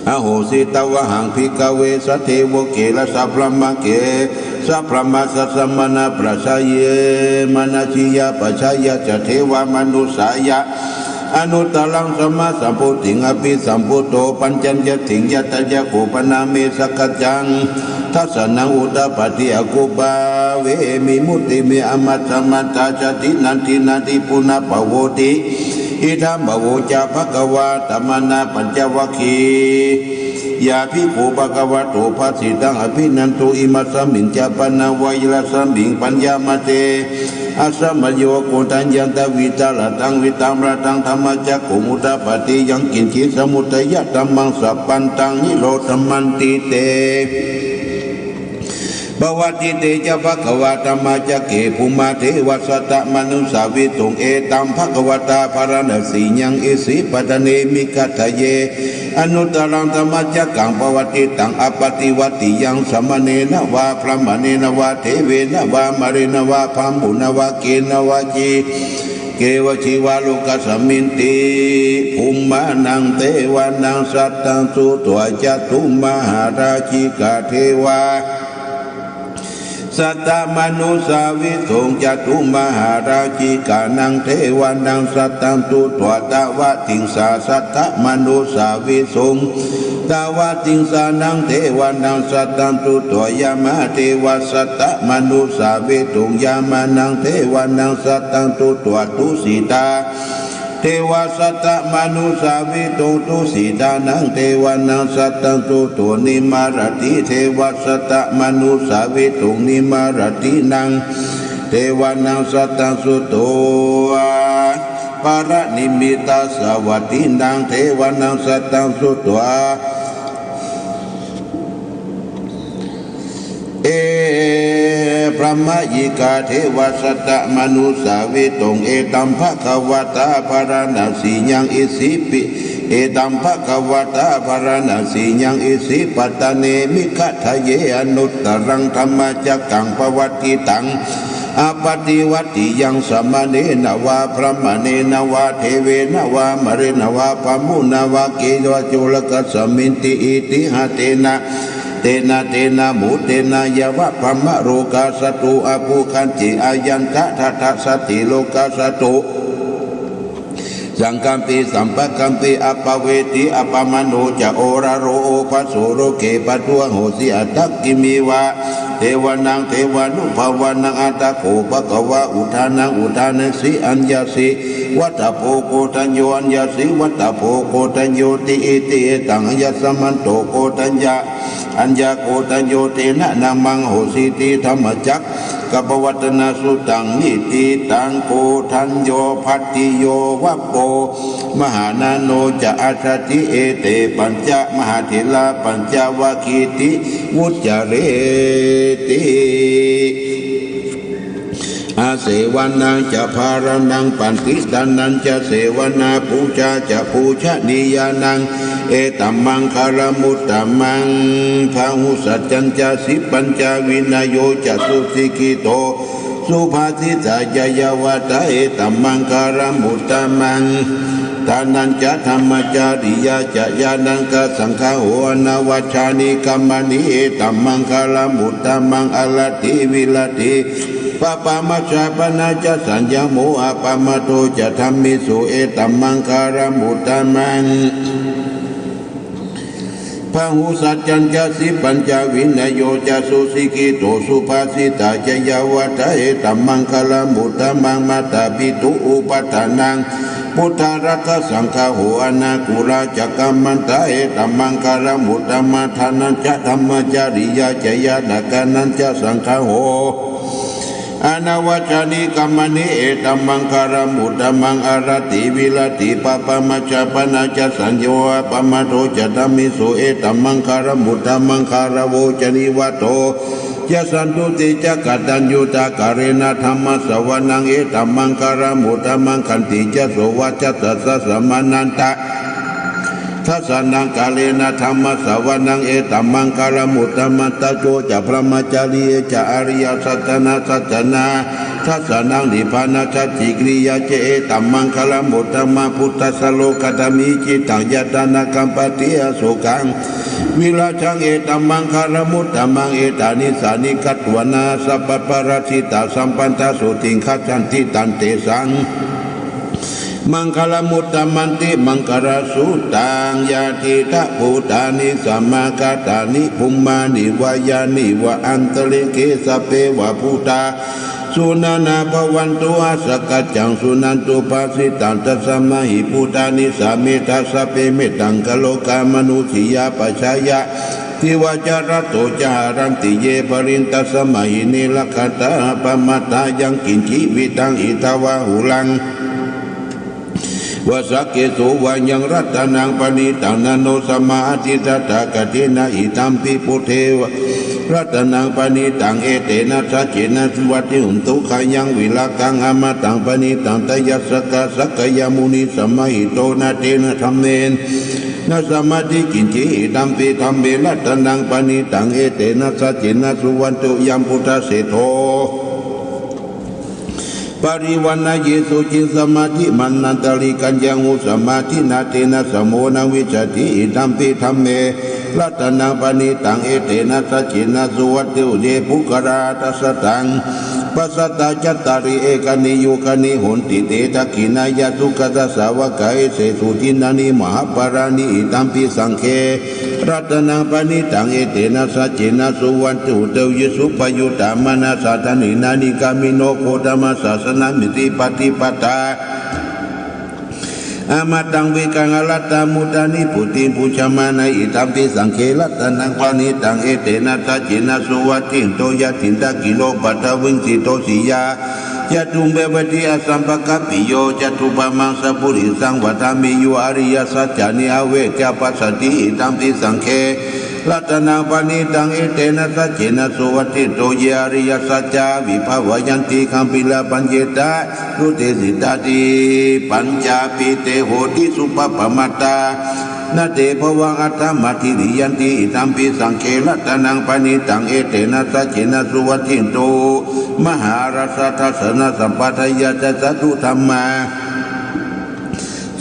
อโหสิ ตวะหัง ภิกขเว สัทเทวะเก สะพะมะเก สะพะมะ สัสสะมะนะปะชายะ มะนะชียะปะชายะ สัทเทวะมะนุสสายะ อนุตตะรัง สัมมาสัมโพธิง อะภิสัมพุตโต ปัญจะัญญะติง ยัตโต ยะโข ปะนะเม สักขัจจัง ทัสสะนัง อุดาปาติ อะคูปะเว มิมุตติเม อะมัชฌะมัฏฐา ชาตินันทินา ที ปุนะปะโวติ อิทัง บะโว จะ ภะคะวา อะตะมะนะ ปัญจวัคคียา ภิกขุ ภะคะวะโต ภะสิตัง อะภินันทุ อิมัสสะมิญจะ ปะนะวะยะรัสสะมิง ปัญญามาเต อะสะมะโย โกณฑัญญะ ตะวิตะระตัง วิตะมะระตัง ธัมมะจักขุง อุดาปาติ ยังกิญจิ สะมุตทะยะธัมมัง สัพพันธัง นิโรธะมันติ เต ปะวัตติ เต จะ ภะคะวา ธัมมะจักเข ภูมะเทวะ สัตตะมะนุสสาวิตุง เอตัง ภะคะวะตา ภะราณะสี ยัง อิสิปะตะเน มิคขัตถะเย อนุตตะรัง ธัมมะจักขัง ปะวัตติตัง อะปะติวัตติยัง สะมะเณนะวะ พะรามะเณนะวะ เทเวนะวะ มะเรนะวะ พะรามะเณนะวะ เกนะวะ จี เกวะ จีวะ โลกัสสะมินติ ภูมะนัง เทวะนัง สัตตัง สุตัว จะตุมหาราชิกา เทวะ สัตตะมะนุสสาวิตุง จะตุมหาราชิกานัง เทวะนัง สัตตัง สุตัว ตะวะติงสา สัตตะมะนุสสาวิตุง ตะวะติงสานัง เทวะนัง สัตตัง สุตัว ยะมะเทวะ สัตตะมะนุสสาวิตุง ยะมะนัง เทวะนัง สัตตัง สุตัว ตุสิตา เทวะ สัตตะมะนุสสาวิตุง ตุสิตานัง เทวะนัง สัตตัง สุตัว นิมะระติ เทวะ สัตตะมะนุสสาวิตุง นิมะระตินัง เทวะนัง สัตตัง สุตัว ปะระนิมมิตะสะวัตตินัง เทวะนัง สัตตัง สุตัว เอ พะรามะยิกา เทวะ สัตตะมะนุสสาวิตุง เอตัง ภะคะวะตา ภะราณะสี ยัง อิสิปิ เอตัง ภะคะวะตา ภะราณะสี ยัง อิสิปะตะเน มิคขัตถะเย อนุตตะรัง ธัมมะจักขัง ปะวัตติตัง อะปะติวัตติยัง สะมะเณนะวะ พะรามะเณนะวะ เทเวนะวะ มะเรนะวะ พะรามะเณนะวะ เกนะวะ โลกัสสะมินติ อิติหะเตนะ เตนะ เตนะ มุตเตนะ ยะวะ พะรามะโลกัสสะตุ อะปุคคันติ อายัญจะ ทัสสะสะติ โลกัสสะตุ สังคัมปิ สัมปะคัมปิ อะปะเวทิ อะปะมะโนจะ โอระโร โอภะโส โลเก ปะทัง โหสิ อัตถะกิมมิวะ เทวะนัง เทวานุภาเวนะ อัตถะโข ภะคะวา อุทานัง อุทาเนสิ อัญญะสิ วัตถะโพ โกณฑัญโญ อัญญะสิ วัตถะโพ โกณฑัญโญติ อิติ เอตัง อัญญะสะมันโต โกณฑัญญะ อัญญะโกณฑัญโญ เตนะ นะมัง โหสิติ ธัมมะจักขัง ปะวัตตะนะ สุตัง นิฏฐิตัง โกณฑัญโญ ภัตติโย วะโป มหานาโนจะ อัฏฐัตถิ เอเต ปัญจะ มหาเถรา ปัญจวัคคีติ วุจจะเรติ เสวนาจะ ภารณัง ปัณฑิตานัญจะ เสวนา ปูจาจะ ปูจนียานัง เอตัมมังคลัมมุตตมัง พหุสัจจัญจะ สีปัญจะ วินโยจะ สุสิกขิโต สุภาสิตาจะ ยาวาทา เอตัมมังคลัมมุตตมัง ทานัญจะ ธัมมาจาริยาจะ ญาณังคสังคาโห อนวัชชานิกัมมานิ เอตัมมังคลัมมุตตมัง อารัตติวิรัตติ ปะปามาสสะ ปะนาจะ สัญญโม อัปปะมาโทจะ ธัมมิสุ เอตัมมังคลัมมุตตมัง พหุสัจจัญจะ สีปัญจะ วินโยจะ สุสิกขิโต สุภาสิตาจะ ยาวาทา เอตัมมังคลัมมุตตมัง มาตาปิตุอุปัฏฐานัง พุทธารัตถสังคาโห อนากุลาจะ กัมมันตา เอตัมมังคลัมมุตตมัง ทานัญจะ ธัมมาจาริยาจะ ญาณังคสัญจะ สังคาโห อนวัชชานิกัมมานิ เอตัมมังคลัมมุตตมัง อารัตติวิรัตติ ปะปามาสสะ ปะนาจะ สัญญโม อัปปะมาโทจะ ธัมมิสุ เอตัมมังคลัมมุตตมัง คารโวจะ นิวาโทจะ สันตุติจะ กตัญญูตากรณะ ธัมมะสสะวนัง เอตัมมังคลัมมุตตมัง ขันติจะ โสวาจัสสะ สมานันตะ ทัสสะนัง กาเลนะ ธัมมะสสะวนัง เอตัมมังคลัมมุตตมัง ตะโจจะ พรหมจารีจะ อริยสัจจานะ สัจจานาทัสสะนัง นิพพานะสัจฉิกิริยาจะ เอตัมมังคลัมมุตตมัง พุทธัสสะโลกัสสะมิ จิตตังยัตถะนะคัมปะติ อโศกังวิรากัง เอตัมมังคลัมมุตตมัง เอตานิ สสะนิ กัตถวานะ สัพพะปะราชิตา สัมปันทา โสติงคัจฉันติ ตันเตสัง มังคลัมมุตตมันติ มังคละสุตตัง ยะถา ทะ ภูตานิ สมากัตตานิ ภุมมานิ วะ ยานิ วะ อันตะริกเข สัพเพ วะ ภูตา สุนานา ภะวันตุ อาสักกัจจัง สุนันตุ ภาสิตัง ตัสสะมะหิ ภูตานิ สาเมทา สัพเพ เมตตัง กะโรกา มะนุสสียา ปะชายา ทิวา จาระโต จะ หะรันติ เย บะลิง ตัสสะมะหิ เน รักขันตา อัปปะมาทา ยัง กิญจิ วิตตัง อิทธา วา หุรัง วา สักเขสุ วา ยัง รัตตะนัง ปะณิตัง นะ โน สะมา อะฏิ ตถา คะ เท นะ อิ ทัม ปิ พุทเท วะ รัตตะนัง ปะณิตัง เอ เต นะ สัจ เจ นะ สุ วัตถิ หุน ตุ ขะ ยัง วิ รา กัง อะ มะ ตัง ปะณิตัง ตะ ยะ สะ กะ สะ กะ ยะ มุนิ สะ มะ หิ โต นะ เต นะ ธัม เม นะ สะ มา ทิ กิญจิ อิ ทัม ปิ ธัม เม รัตตะนัง ปะ ณิตัง เอ เต นะ สัจ เจ นะ สุ วัตถิ ยัง พุทธ เศรษฐโธ ปะ ริ วะ ณะ เย สุ จิง สะ มา ทิ มะ นัน ตะ ริ กัญ ญะ หุ สะ มา ทิ นะ เต นะ สะ โม นะ วิสสะ ติ อิ ทัม ปิ ธัม เม รัตตะนัง ปะ ณิตัง เอ เต นะ สัจ เจ นะ สุ วัตถิ เย ปุคคะ ลา หัตถะ สะ ตัง ปัส สะ ตา จัต ตา ริ เอ กะ นิ ยุ กะ นิ โหน ติ เต ทัก ขิ ณา ยะ สุ ขะ ตะ สา วะ กา เอ เส สุ ทิ นนา นิ มหะ ปะ ลา นิ อิ ทัม ปิ สัง เข รัตตะนัง ปะ ณิตัง เอ เต นะ สัจ เจ นะ สุ วัตถิ เต วิ สุ ปะ ยุตตะ มะ นะ สา ทะ เน นะ นิ กา มิ โน โค ต มะ สา สะ นะ มิ ติ ปะ ติ ปะ ตา อะ มะ ตัง วิ กัง อะ ระ ตา มุ ตา นิ ปุ ติ ปุ ชะ มะ นะ อิ ทัม ปิ สัง เข รัตตะนัง ปะ ณิตัง เอ เต นะ สัจ เจ นะ สุ วัตถิ โต ยะ ถิ ตะ ขิ โล ปะ ทะ วิง สิ โต สิ ยา จะ ตุ เป วะ ติ อะ สัม ปะ กัป ปิ โย จะ ตุ ปะ มัง สะ ปุ ริ สัง วะ ทะ เม ยุ อะ ริ ยะ สัจ จา นิ อะ เว จะ ปัส สะ ติ อิ ทัม ปิ สัง เข รัตตะนัง ปะ ณิตัง เอ เต นะ สัจ เจ นะ สุ วัตถิ โต เย อะ ริ ยะ สัจ จา วิ ภะ วะ ยัน ติ ขัง ปิ ละ พัญ เย ตะ สุ เต สิ ตา ติ ปัญ จา ปิ เต โห ติ สุ ปะ ปะ มะ ตา นะ เต ภะ วัง อัต ถะ มะ ทิ ริ ยัน ติ อิ ทัม ปิ สัง เข รัตตะนัง ปะ ณิตัง เอ เต นะ สัจ เจ นะ สุ วัตถิ โต มหา รัสสะ ทัส สะ นะ สัม ปะ ทะ ยา จะ สะ ตุ ธัม มา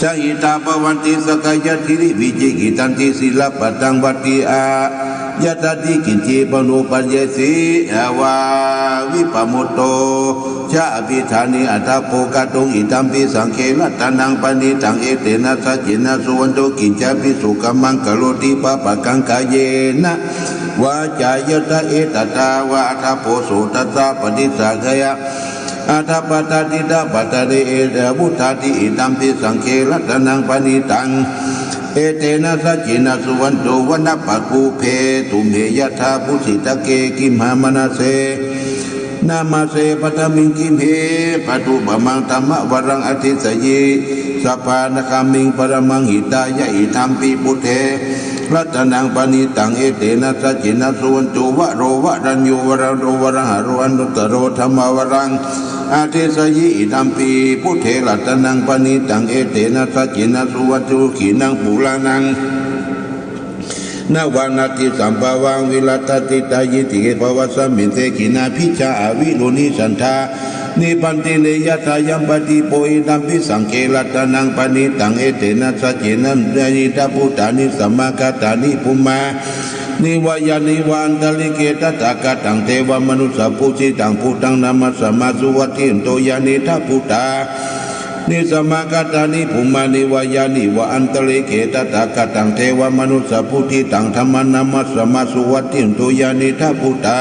สะ หิ ตา ภะ วัน ติ สะ กา ยะ สิ ริ วิ จิ กิ ตตัน ติ สิ ละ ปะ ตัง วัตติ อะ ยะ ทะ ติ กิญจิ ปะ โน ปะ เย สิ อะ วา วิ ปะ มุตโต จะ อะ ภิ ฐา นิ อะ ถะ โภ คะ ตุง อิ ทัม ปิ สัง เข รัตตะนัง ปะ ณิตัง เอ เต นะ สัจ เจ นะ สุ วัน โต กิญจะ ภิ สุ ขะ มัง กะ โร ติ ปะ ปะ กัง กา เย นะ วา จา ยะ ทะ เอ ตะ ถะ วา อะ ถะ โภ โส ทัส สะ ปะ ฏิ สา ขะ ยะ อะ ถะ ปะ ทะ ติ ถะ ปะ ทะ เน เอ ตะ วุ ทา ติ อิ ทัม ปิ สัง เข รัตตะนัง ปะ ณิตัง เอ เต นะ สัจ เจ นะ สุ วัน โต วะ นะ ปะ กุ เภ ตุ เม ยะ ถา พุ สิ ทะ เก กิมหา มะ นะ เส นะ มะ เส ปะ ทะ มิง กิมเห ปะ ตุ ปะ มัง ธรรมะ วะ รัง อะ ทิ สะ ยิ สะ พา นะ คะ มิง ปะ ระ มัง หิ ตา ยะ อิ ทัม ปิ พุ เท รัตนังปะณิตัง เอเตนะ สัจเจนะ สุวัตถุ วะโร วะรัญญู วะระโด วะระหะโร อนุตตโร ธัมมะวะรัง อะเดสะยิ อิดัมปิ พุทเท รัตนังปะณิตัง เอเตนะ สัจเจนะ สุวัตถุ ขีณัง ปูราณัง นวานัตถิสัมภวัง วิรัตติตายิ ติเก ภวัสมิง เต ขีณาภิชา อะวิรุณหิสันทา นิบบันติ เรยะถา ยัมปะตีโป อิดัมปิ สังเฆ รัตนังปะณิตัง เอเตนะ สัจเจนะ ปุตตานิ สมะกะตานิ ภูมา นิวะยานิ วะอันตะลิเก ตถาคตัง เทวะมะนุสสะปูจิตัง พุทธัง นะมัสสะมา สุวัตติหุนตุ ยานิ ทะ ปุตตานิ สมะกะตานิ ภูมา นิวะยานิ วะอันตะลิเก ตถาคตัง เทวะมะนุสสะปูจิตัง ธัมมัง นะมัสสะมา สุวัตติหุนตุ ยานิ ทะ ปุตตา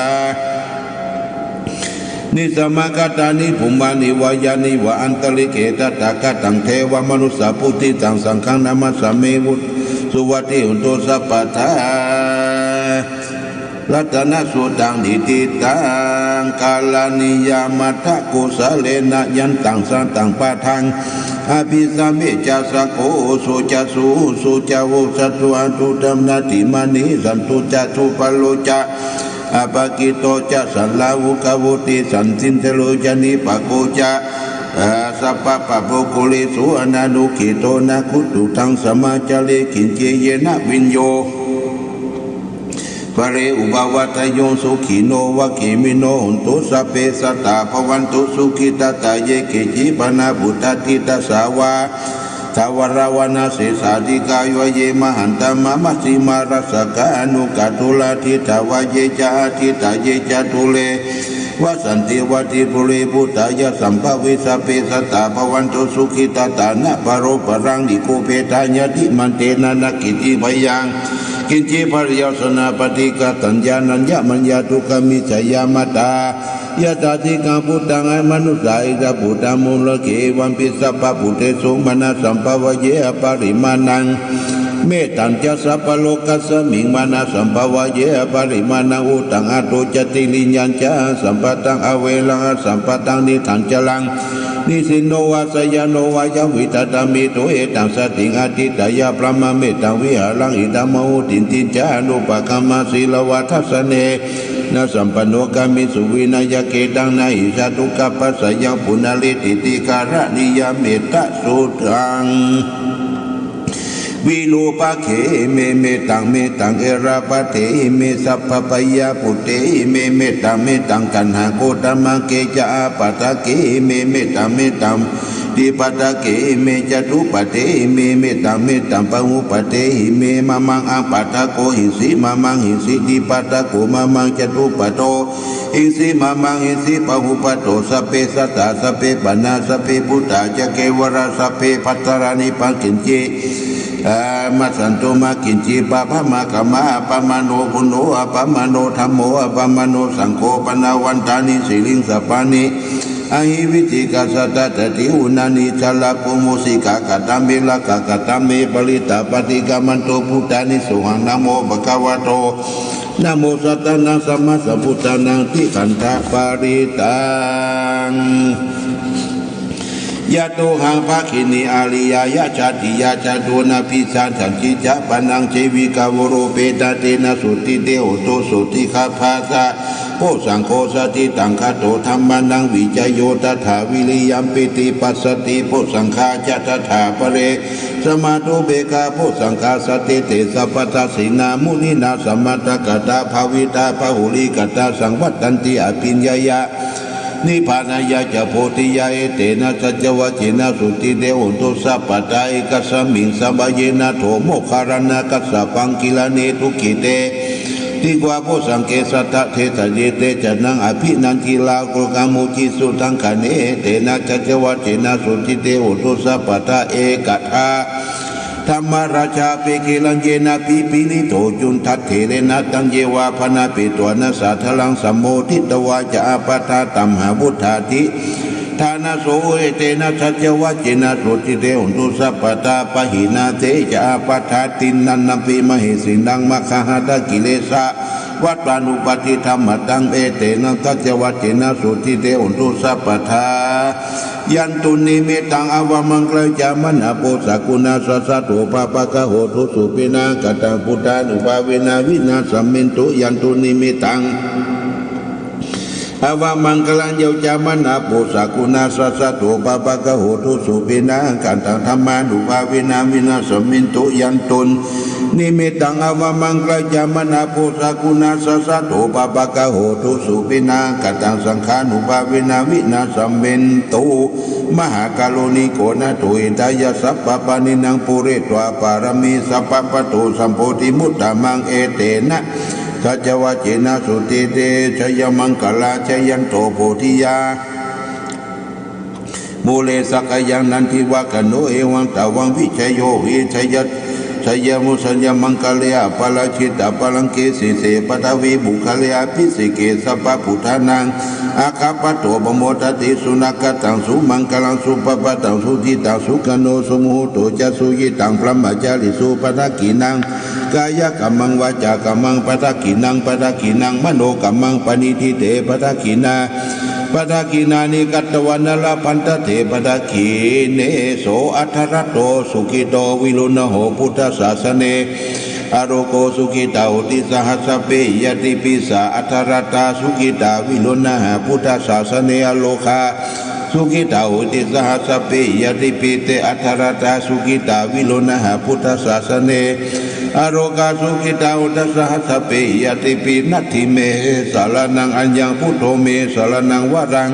นิ สมะกะตานิ ภูมา นิวะยานิ วะอันตะลิเก ตถาคตัง เทวะมะนุสสะปูจิตัง สังฆัง นะมัสสะมา สุวัตติหุนตุ สัพพะทา รัตนสูตัง นิฏฐิตัง กะรัณียะ มัทธะ กุสะเลนะ ยันตัง สันตัง ปะทัง อะภิสะเมจะ สะโก อุสุจะ สุหุสุจะ โวชะตุ อะตุ ธัมมา ติมานี สันตุจะ สุปะโลจะ อะปะกิตโตจะ สัลลาหุกะ วุติ สันตินทะโล จะ นิปปะโก จะ อะ สัพพะปะปุคคลิสุ อะนานุกิตโต นะ กุตุทัง สะมาจาริ กิญจิ เยนะ วิญโญ ปะเร อุปะวัตตะโย สุขิโน วะเขมิโน โหนตุ สัพเพ สัตตา ภะวันตุ สุขิทัตตา เย เกจิ ปะนะ ปุตตะ ทิฏฐาสะ วา ทะวะระ วะนะ เสสา ติกา วะ เย มะหันตะ มะ มะชฌิมา รัสสะกา อนุกะตุลา ทิฏฐะ วะ เย จะ อะทิฏฐะ เย จะ ตุเร วะ สันติ วะ ทิ ปุเร ปุตตะ ยะ สัมภะเว สัพเพ สัตตา ภะวันตุ สุขิทัตตา นะ ปะโร ปะรัง นิคุปเปทา ยะ ทิ มันเตนะ นะ กิจจิ พะยัง กิญจิ ปะริโยสะนา ปะฏิกะตัญญา นัญญะมัญญา ทุกขมิจฉา ยะ มะตา ยะถา ทิคขัง ปุตตัง อะ มะนุสสา อิทธะ ปุตตะ มูลเข เอวัมปิ สัพพะปุตเตสุ มานะ สัมภะวะเย อะปะริมาณัง เมตตัญจะ สัพพะโลกัสสะมิง มานะ สัมภะวะเย อะปะริมาณัง อุตตัง อะโต จะ ติริญญะ จะ อะสัมปะตัง อะเวรัง อะสัมปะตัง นิทัญจะรัง นิสินโน วา สะยะโน วา ยะวิทัตตะ เม โต เอตัง สะติง อะทิฏฐะยะ บรมะเมตัง วิหารัง อิทัง มะหุฏฐิติง จะ อะนุปะกัมมะ สีลาวา ทัสสะเน นะ สัมปันโน กาเมสุ วินัยเกตัง นะ หิงสา ทุกขัปปะสะยัง ปุนะเรติติ กะระณียะ เมตตะสุตัง วิรูปะเข เม เมตตัง เมตตัง เอราปะเท เม สัพพะปะยาปุตเต เม เมตตัง เมตตัง กัณหะโกตมะเก จะ อาปะทะเข เม เมตตัง เมตตัง ดีปะทะเข เม จะตุปะเท เม เมตตัง เมตตัง ปะหุปะเท เม มะมัง อาปะทะโก หิงสิ มะมัง หิงสิ ดีปะทะโก มะมัง จะตุปะโท หิงสิ มะมัง หิงสิ ปะหุปะโท สัพเพ สัตตา สัพเพ ปะนา สัพเพ ปุตตา จะ เกวะรา สัพเพ ภัตตารา นิพพัง กิญจิ อะ มะสันตุ มะ กิญจิ ปะ พะ มะ ขะ มะ อะปะมะโน ปุณโณ อะปะมะโน ธัมโม อะปะมะโน สังโฆ ปะนะวันตานิ สีลิง สัพพานิ อะหิ วิจิกิจฉา ตะ ตะ ติ อุณานิ ชะ ละ โก มุสิกา ขะ ตะ เม ละ กะ ขะ ตะ เม ปะริตตา ปะติกะ มันโต ปุตตานิ โสหัง นะโม ภะคะวะโต นะโม สัตตานัง สัมมาสัมพุทธานัง ติขันธะ ปะริตตัง ยะโต หัง ภะคินี อาริยา ยะ ชาติยา จะ โต นะ ปิชา สันติ จะ ปะนัง เจ วิกะ วะโร เป ตะ เต นะ สุตติ เต โหนตุ สุตติ ฆะ ภา สะ โพ สังโฆ สะ ถิตัง คาโต ธัมมานัง วิจะโย ตะ ถา วิริยัม ปิติ ปัสสะติ โพ สังฆา จะ ตะ ถา ปะเร สะ มา ตุ เป กา โพ สังฆา สันติ เต สะ ปะ ทัสสินา มุนินา สะ มะ ตะ กะ ตา ภา วิ ตา บาหุลี กะ ตา สัง วัตตันติ อะ ภิญญายะ นิ พพา นายะ จะ โพ ธิยา เอ เต นะ สัจจะ วะ เจ นะ สุตติ เต โหนตุ สัพพะทา เอกัสสะมิง สะ มะ เย นะ โถ โมคคัลลานะ กัสสะปัง กิลาเน ทุกขิ เต ติ กวา โพ สังเก สัตถะ เท สะ เย เต จะ นัง อะ ภิ นัน กิลา โก กา มุ จิ สุ ทัง คะ เน เอ เต นะ สัจจะ วะ เจ นะ สุตติ เต โหนตุ สัพพะทา เอกะ ทา ธัมมาราชา เป กิรัญเยนะ ปิปะริโต จุณฑัตเถ เร นะ ตัง เย วา ภะนะ เป ตวา นะ สา ทะ ลัง สะ โม ทิ ตวา จะ อาปะ ทา ตัม หา วุฏฐา ธิ ฐา นะ โส เอ เต นะ สัจจะ วะ เจ นะ สุตติ เต โหนตุ สัพพะทา ปะหิ นา เท จะ อาปะ ทา ติณฑันนะ ปิ มะ เห สี นัง มะ คะ หะ ทะ กิเล สะ วัตตานุปัฏฐิตัมมะตัง เอเตนะ สัจจวัจเจนะ สุทธิเต โหนตุ สัพพะทา ยันตุ นิมิตตัง อวะมังคะลัง จะ มะนะ ปุสสะกุณาสสะ โต ปะปะกะโห ทุ สุปิณา กะตัง พุทธานุภาเวนะ วินาสสะเมนตุ ยันตุ นิมิตตัง อวะมังคะลัง ยะ จะ มะนะ ปุสสะกุณาสสะ โต ปะปะกะโห ทุ สุปิณา กะตัง ธัมมานุภาเวนะ วินาสสะเมนตุ ยันตุ นิมิตตัง อวะมังคะลัง จะ มะนะ ปุสสะกุณาสสะ โต ปะปะกะโห ทุ สุปิณา กะตัง สังฆานุภาเวนะ วินาสสะเมนตุ มหาการุณิโก นะโถ หิตายะ สัพพะปาณินัง ปูเรตวา ปะระมี สัพพะ ปะโต สัมโพธิมุตตะมัง เอเตนะ สัจจวัจเจนะ สุทธิเต จะยะมังคะลา จะยันโต โพธิยา มูเล สักกายัง นันทิวักขะโณ เอวังตะวัง วิชโย หิ จะยะ จะยะมุ จะยะมังคะเล อะปะราจิตะปะลังเก สีเส ปะทะวี มุคะเล อะภิเสเก สัพพะพุทธานัง อะคะปะโต ปะโมดะติ สุนะกะตัง สุมังคะลัง สุปะปะตัง สุจิตัง สุขะโณ สุมุหูโต จะ สุยิตัง บรมะจาริสุ ปะทักขิณัง กายะกัมมัง วาจากัมมัง ปะทักขิณัง ปะทักขิณัง มโนกัมมัง ปะณิทิเต ปะทักขิณา ปะทักขิณานิ กัตตวานะ ละพันทะเต ปะทักขิเณ โส อัทธะรัตโต สุขิโต วิรุณโห พุทธสาสะเน อะโรโก สุขิตา โหติ สะหัสสะเปหิ ญาติปิสสะ อัทธะรัตตา สุขิตา วิรุณหา พุทธสาสะเน อะโรคา สุขิตา โหติ สะหัสสะเปหิ ญาติปิสสะ อัทธะรัตตา สุขิตา วิรุณหา พุทธสาสะเน อะโรคา สุขิตา โหติ สะหัสสะเปหิ ญาติปิสสะ นัตถิเม สะระณัง อัญญัง พุทโธ เม สะระณัง วะรัง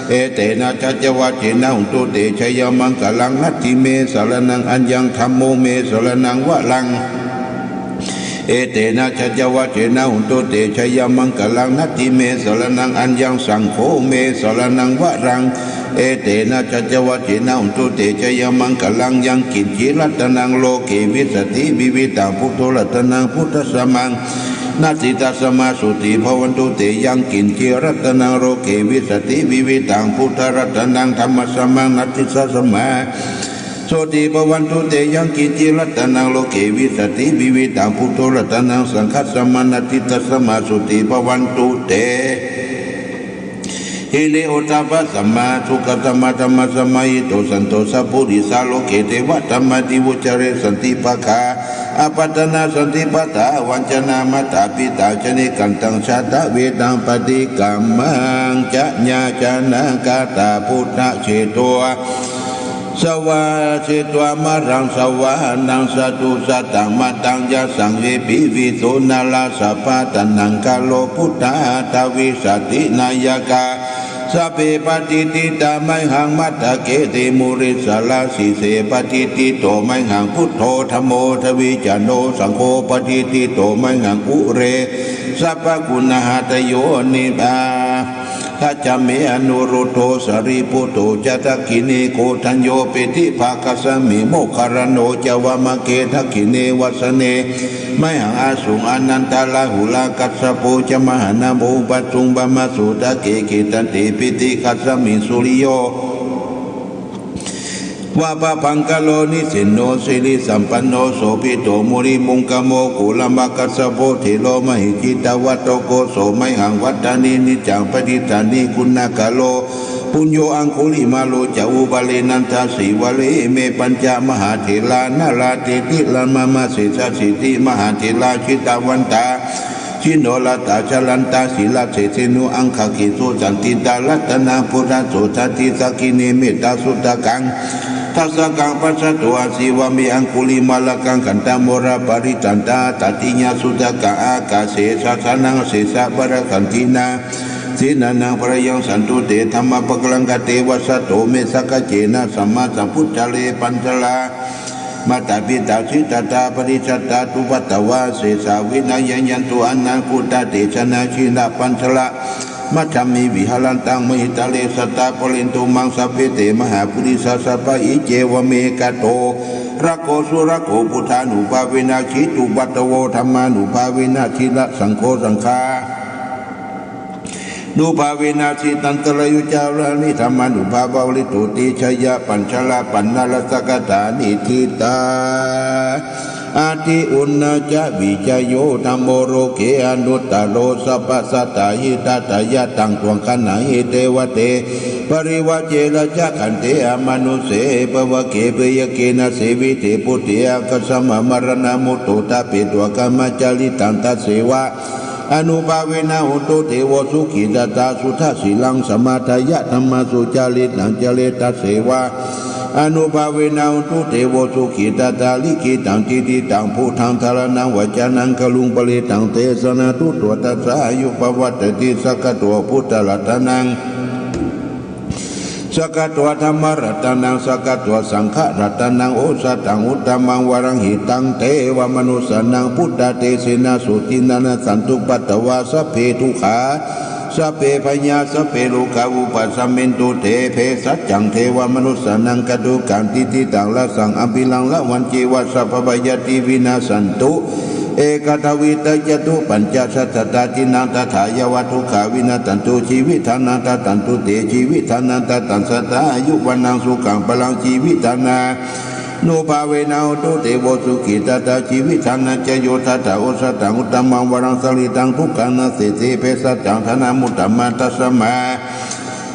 เอเตนะ สัจจวัจเจนะ โหนตุ เต จะยะมังคะลัง นัตถิเม สะระณัง อัญญัง ธัมโม เม สะระณัง วะรัง เอเตนะ สัจจวัจเจนะ โหนตุ เต จะยะมังคะลัง นัตถิเม สะระณัง อัญญัง สังโฆ เม สะระณัง วะรัง เอเตนะ สัจจวัจเจนะ โหนตุ เต จะยะมังคะลัง ยังกิญจิ รัตตะนัง โลเก วิสสะติ วิวิธัง พุทโธ รัตตะนัง พุทธัสสะมัง นัตถิ ตัสสะมา สุทธิ ภะวันตุ เต ยังกิญจิ รัตตะนัง โลเก วิสสะติ วิวิธัง พุทธะ รัตตะนัง ธัมมัสสะมัง นัตถิ ตัสสะมา สุทธิ ภะวันตุ เต ยังกิญจิ รัตตะนัง โลเก วิสสะติ วิวิธัง พุทโธ รัตตะนัง สังฆัสสะมัง นัตถิ ตัสสะมา สุทธิ ภะวันตุ เต หิริโอตตัปปะสัมมาสุขัสสะมัง ธัมมัสสะมา หิโต สันโต สัพพุริสา โลเก เทวะ ธัมมาติ วุจจะเร สันติปะคา อะปัตตะนา สันติปะทา วัญจะนา มาตา ปิตา จะ เนกขันตัง ชาตะเวทัง ปะฏิกัมมัง จะ ญา จะ นะ กาตา พุทธะ เชโต สวา เชโต มะรัง สวานัง สะตุ สะตัง มะตัง ยะ สัง เย ปิ วิสุ นารา สะปะ ตะ นัง คา โร พุทธา ทวี สะติ นายะกา สะพเพ ปะ ติ ฏฐิตา มะหัง มัทธะเก เต มู เร สารา สี เส ปะ ติ ฏฐิโต มะหัง พุทโธ ธัมโม ทวี จะ โน สังโฆ ปะ ติ ฏฐิโต มะหัง อุ เร สัพพะ กุณะ หะตะโย นิ บา ทัสสะ เม อนุรุทโธ สารีปุตโต จะ ทักขิเณ โคทัญโญ เป ฏิ ภาคัสสะ เม โมคคัลลา นะ โน จะ วามะเก ทักขิเณ วัสสะเน มะหัง อสุง อานันทะ ราหุลา กัสสะโป จะ มหานะโม อุปะสุง บะ มะ โส ทะ เก เข ตันติ ปิ ติ ขัสสะ เม สุริโย วา ปะ พังคะโล นิสินโน สิริสัมปันโน โสภิตโต มุนิปุงกะโม กุลมะ กัสสะโป เถโร มหิดధిตะวัตโต โกศโล มะหัง วัตถานิ นิจจัง ปะ ทิฏฐานิ กุณะกะโล ปุญโญ อังคุลิมาโล จะ อุบาลี นันทะ สีวะลี อิเม ปัญจะ มหาเถรา นาลา เต ติ ลา มะ มะ เสสะ สีติ มหาเถรา จิตตะวันตา ชินโน รัตตา จะ รันตา สีละ เสสิโน อังคะ เกสุ สันติตา รัตตะนัง ปุทธะ โส ทัตถิ สักขิเณ เมตตาสุตตะกัง ทัสสะกัง ปัสสะโต อาสี วาเม อังคุลิมาละกัง ขันตะโมระ ปะริตตันตา ตะติยา สุตตะกัง อากาเส สะสะนัง เสสะ ปะระขันตินา สีนานัง ปะระยัง สันตุ เต ธัมมะ ปะคะลังคะเต วัสสะโต เม สักขะเจนะ สัมมาสัมพุทธะ เร ปัญจะลา มาตา ปิตา สิทธัตถะ ปะริชฌาตา ทุปัตตะวา เสสา วินะยะยันตุ อะนะกุตตะ เตชะนะ ชินะปัญจะละ มัชฌะมิ วิหะรันตัง มหิตะเล สัตตา ปะเรนตุ มัง สัพเพ เต มหาปุริสา สัพพะ อิ เจ วะ เม กะโต ระ โข สุ ระ โข พุทธานุภาเวนะ ขิตตุปัตตะโว ธัมมานุภาเวนะ ทิระ สังโฆ สังฆา นุภาเวนะ จิตันตะรายุ จะ วะ ริ ธัมมานุภาเวนะ วะริโตติ ชะยะ ปัญจะละ ปัณณะ รัสสะกะถา นิฏฐิตา ติอุณณัจจะวิจโย ธัมโม โลเก อนุตตโร สัพพะสัตตา หิตะถะยะ ตัง ตวง ขะหะหิ เต วะเต ปะริวะเจนะ จะ ขันเต อมะนุสเส ปะวะเก ปิยะเกนะ เสวิเต ปุตติ อะคะสมะ มะระณะมุตโต ทะเป ตวะ กะมะจาริตัง ตัสเสวะ อนุภาเวนะ โหนตุ เตโว สุขิตะตา สุทะสีลัง สะมะทะยะ ธัมมะสุจาริตัง จะเร ตัสเสวะ อนุภาเวนะ โหนตุ เตโว สุขิตะตา ลิขิตัง ทิฏฐิตัง พุทธัง สะระณัง วะจะนัง กะรุง ปะริตตัง เตสะนา ตุโต ตัสสะ อายุ ปะวัตติ สักขะโต พุทธะรัตะนัง สักขะโต ธัมมะรัตะนัง สักขะโต สังฆะรัตะนัง โอสะถัง อุตตะมัง วะรัง หิตัง เตวะมะนุสสานัง พุทธะเตเสนะ โสตินะ นะสันตุ ปัตตะวา สัพเพ ทุกขา สัพเพ ภะยา สัพเพ โรคา วุปัสสะมินตุ เต เภสัจจัง เทวะมะนุสสานัง กัตถุกกัง ทิฏฐิตัง รสสัง อะภิรัง ละวัญจีวะ สัพพะพะยาธิ วินาสสันตุ เอกัตถะ วีตะ จะตุ ปัญจะ สัตตะ ตะ ทินนัง ตะถา ยะวะ ทุกขา วินัสสันตุ ชีวิตานัง ดัดดันตุ เต ชีวิตานัง ดัดดัน สัตตา อายุ วัณณัง สุขัง พะลัง ชีวิตานา นุภาเวนะ โหนตุ เตโว สุขิตะตา ชีวิตานัง จะโย ทัตถะ โอสะถัง อุตตะมัง วะรัง สะรีรัง ทุกขานัสเสสิ เภสัจจัง ฐานะมุตตะมัง ตัสสะมา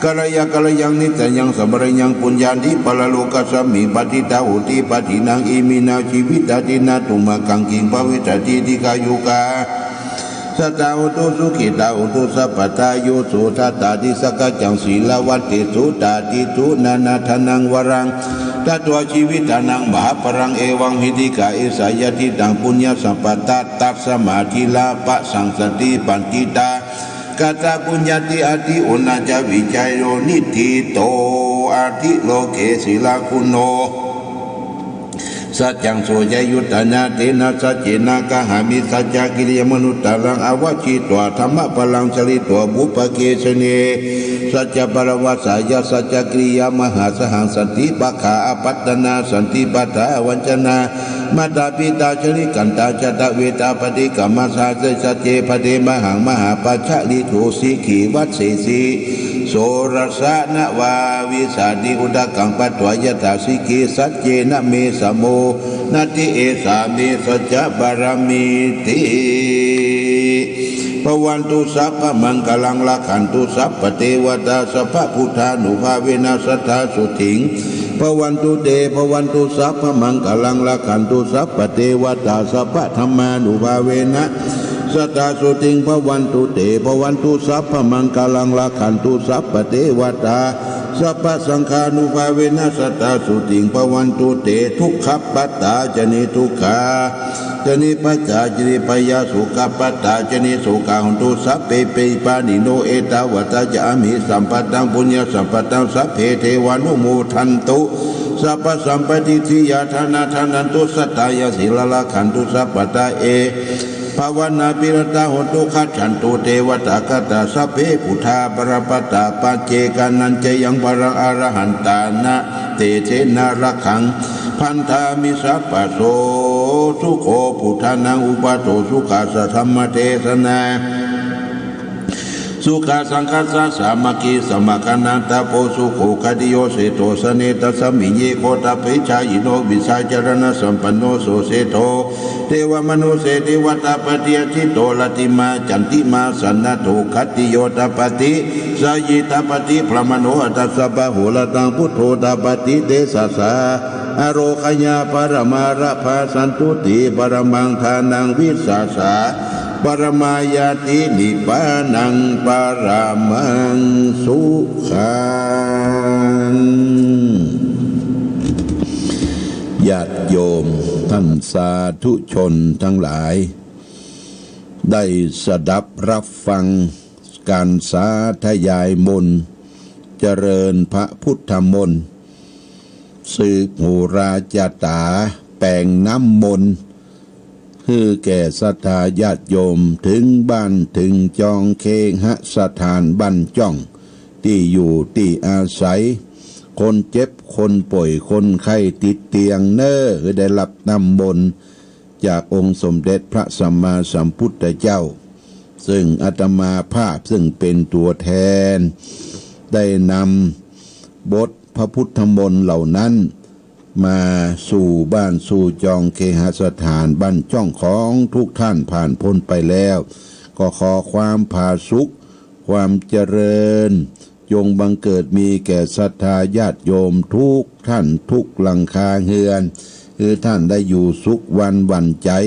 กัลยะกัลยัง นิสสะยัง สัมปะรายัง ปุญญานิ ปะระโลกัสมิง ปะทิตา โหติ ปะทินนัง อิมินา ชีวิตาทินนา ตุมหัง คัง คิง ภะวิสสะติ ดีฆายุกา สัตตา โหนตุ สุขิตา โหนตุ สัพพะทา โย โส ทัตตา ดิสะกัจจัง สีลาวันติสุ ตาติสุ นานาทานัง วะรัง ทัตวา ชีวิตานัง มหาปะลัง เอวัง หิติกา เอสา ญาติตัง ปุญญะสัมปะทา ตัสสะมา ทีระ ปะสังสันติ ปัณฑิตา กัตถะ ปุญญาติ อะติอุณณัจจะ วิจโย นิฏฐิโต อะติโลเก สีลาคุโณ สัจจัง โส จะยุตตะญา เตนะ สัจเจนะ กะหามิ สัจจะกิริยะมะนุตตะรัง อะวะชิตวา ธัมมะปะลัง สะริตวา ปุพพะเกสะเน สัจจะปะระวะสายะ สัจจะกิริยะมหาสหัง สันติปะขะ อะปัตตะนา สันติปะทา อะวัญชนะ มาตาปิตา จะริกันตา จะตะเวตา ปะฏิกัมมะสาเส สัจเจ พะเทมะหัง มหาปัจจะริโข สีขีวัสเสสิ โสระสะ นะวาวิสาติ อุทะกัง ปัตถวา ยะถา สีขี สัจเจนะ เม สะโม นะติ เอสา เม สัจจะปะรามีติ ภะวันตุ สัพพะมังคะลัง รักขันตุ สัพพะเตวะตา สัพพะพุทธานุภาเวนะ สัตถาโสติง ภะวันตุ เต ภะวันตุ สัพพะมังคะลัง รักขันตุ สัพพะเตวะตา สัพพะธัมมานุภาเวนะ สัตถาโสติง ภะวันตุ เต ภะวันตุ สัพพะมังคะลัง รักขันตุ สัพพะเตวะตา สัพพะสังฆานุภาเวนะ สัตถาโสติง ภะวันตุ เต ทุกขะปัตตา จะ เน ทุกขา จะ เน ปัจจา จะ เน พะยา โสกะปัตตา จะ เน โสกา หันตุ สัพเพ เป ปะนิโน เอตาวะตา จะ อัมหิ สัมปะตัง ปุญญะสัมปะตัง สัพเพ เทวานุโมทันตุ สัพพะสัมปะติ สิยา ฐานะ ฐานันตุ สัตตายะ สีลา รักขันตุ สัพพะทา เอ ภะวะนา ภิรัตตา หันตุ คัจฉันตุ เตวะตา คัตตา สัพเพ พุทธา บะละปัตตา ปัจเจกานัญจะยัง บะลัง อะระหันตานะ เตเสนะ รักขัง พันธามิ สัพพะโส สุโข พุทธานัง อุปะโส สุขัสสะ ธัมมะเทสะนา สุขัสสังฆัสสะ สามัคคี สะมะคะนัง ตะโป สุโข ขัตติโย เสโท สะเน ตัสสะมิง เย โคตะเป ชายิโน วิชาจะรณะสัมปันโน โส เสโท เทวะมะนุสเส เทวะตาปะติ อะทิตโต รัตติมา จันติมา สะนะโท ขัตติโย ตะปะติ สะยิตะปะติ พรหมโน อัตถะสะ บาหู รตัง พุทโธ ตะปะติ เตสะสา อะโรคยา ปะระมาระพา สันตุติ ปะระมัง ฐานัง วิสาสะ ปะระมาญาติ นิปปานัง ปะระมัง สุขัง ญาติโยมท่านสาธุชนทั้งหลาย ได้สดับรับฟังการสาธยายมนต์ เจริญพระพุทธมนต์ สืบโหราจาต๋า แป๋งน้ำมนต์ หื้อแก่ศรัทธาญาติโยม เถิงบ้านเถิงจอง เคหสถานบ้านจ้อง ตี้อยู่ตี้อาศัย คนเจ็บคนป่วย คนไข้ติดเตียงเน้อ หื้อได้รับน้ำมนต์จากองค์สมเด็จพระสัมมาสัมพุทธเจ้า ซึ่งอาตมาภาพซึ่งเป็นตัวแทน ได้นำบทพระพุทธมนต์เหล่านั้น มาสู่บ้านสู่จองเคหสถานบ้านจ้องของทุกท่านผ่านพ้นไปแล้ว ก็ขอความผาสุก ความเจริญ จงบังเกิดมีแก่ศรัทธาญาติโยมทุกท่านทุกหลังคาเฮือน คือท่านได้อยู่สุขวันหวั่นใจ๋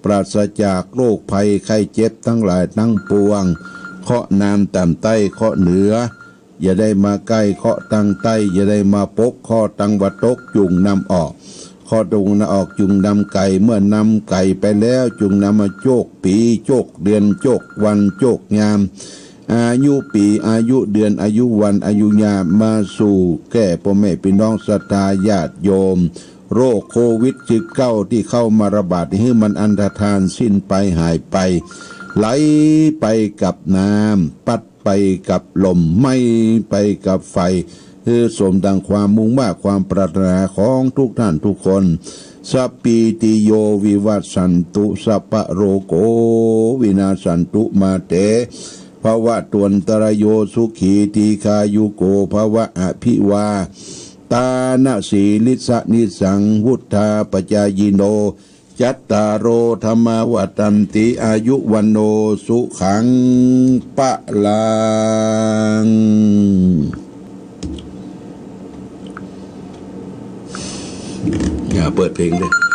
ปราศจากโรคภัยไข้เจ็บทั้งหลายทั้งปวง เคราะห์น้ำต่ำใต้เคราะห์เหนือ อย่าได้มาใก้เคราะห์ตังใต้ อย่าได้มาปกเคราะห์ตังวะตก จุ่งนำออก เคราะห์จุ่งนำออก จุ่งนำไก๋ เมื่อนำไก๋ไปแล้ว จุ่งนำมาโจกปี๋ โจกเดือน โจกวัน โจกยาม อายุปี๋ อายุเดือน อายุวัน อายุยาม มาสู่แก่ป้อแม่ปี้น้องศรัทธาญาติโยม โรคโควิดสิบเก้าตี้เข้ามาระบาด หื้อมันอันธพาลสิ้นไปหายไป ไหลไปกับน้ำ พัดไปกับลม ไหม้ไปกับไฟ หื้อสมดังความมุ่งมาดความปรารถนาของทุกท่านทุกคน สัพพีติโยวิวัชชันตุ สัพพะโรโควินาสสันตุ มาเตภวัตวันตรายโย สุขีทีฆายุโกภวะ อภิวาทานะสีลิสสะนิสสัง วุฑฒาปจายิโน จัตตาโรธัมมาวัฑฒันติ อายุวัณโณสุขังพลัง อย่าเปิดเพลงด้วย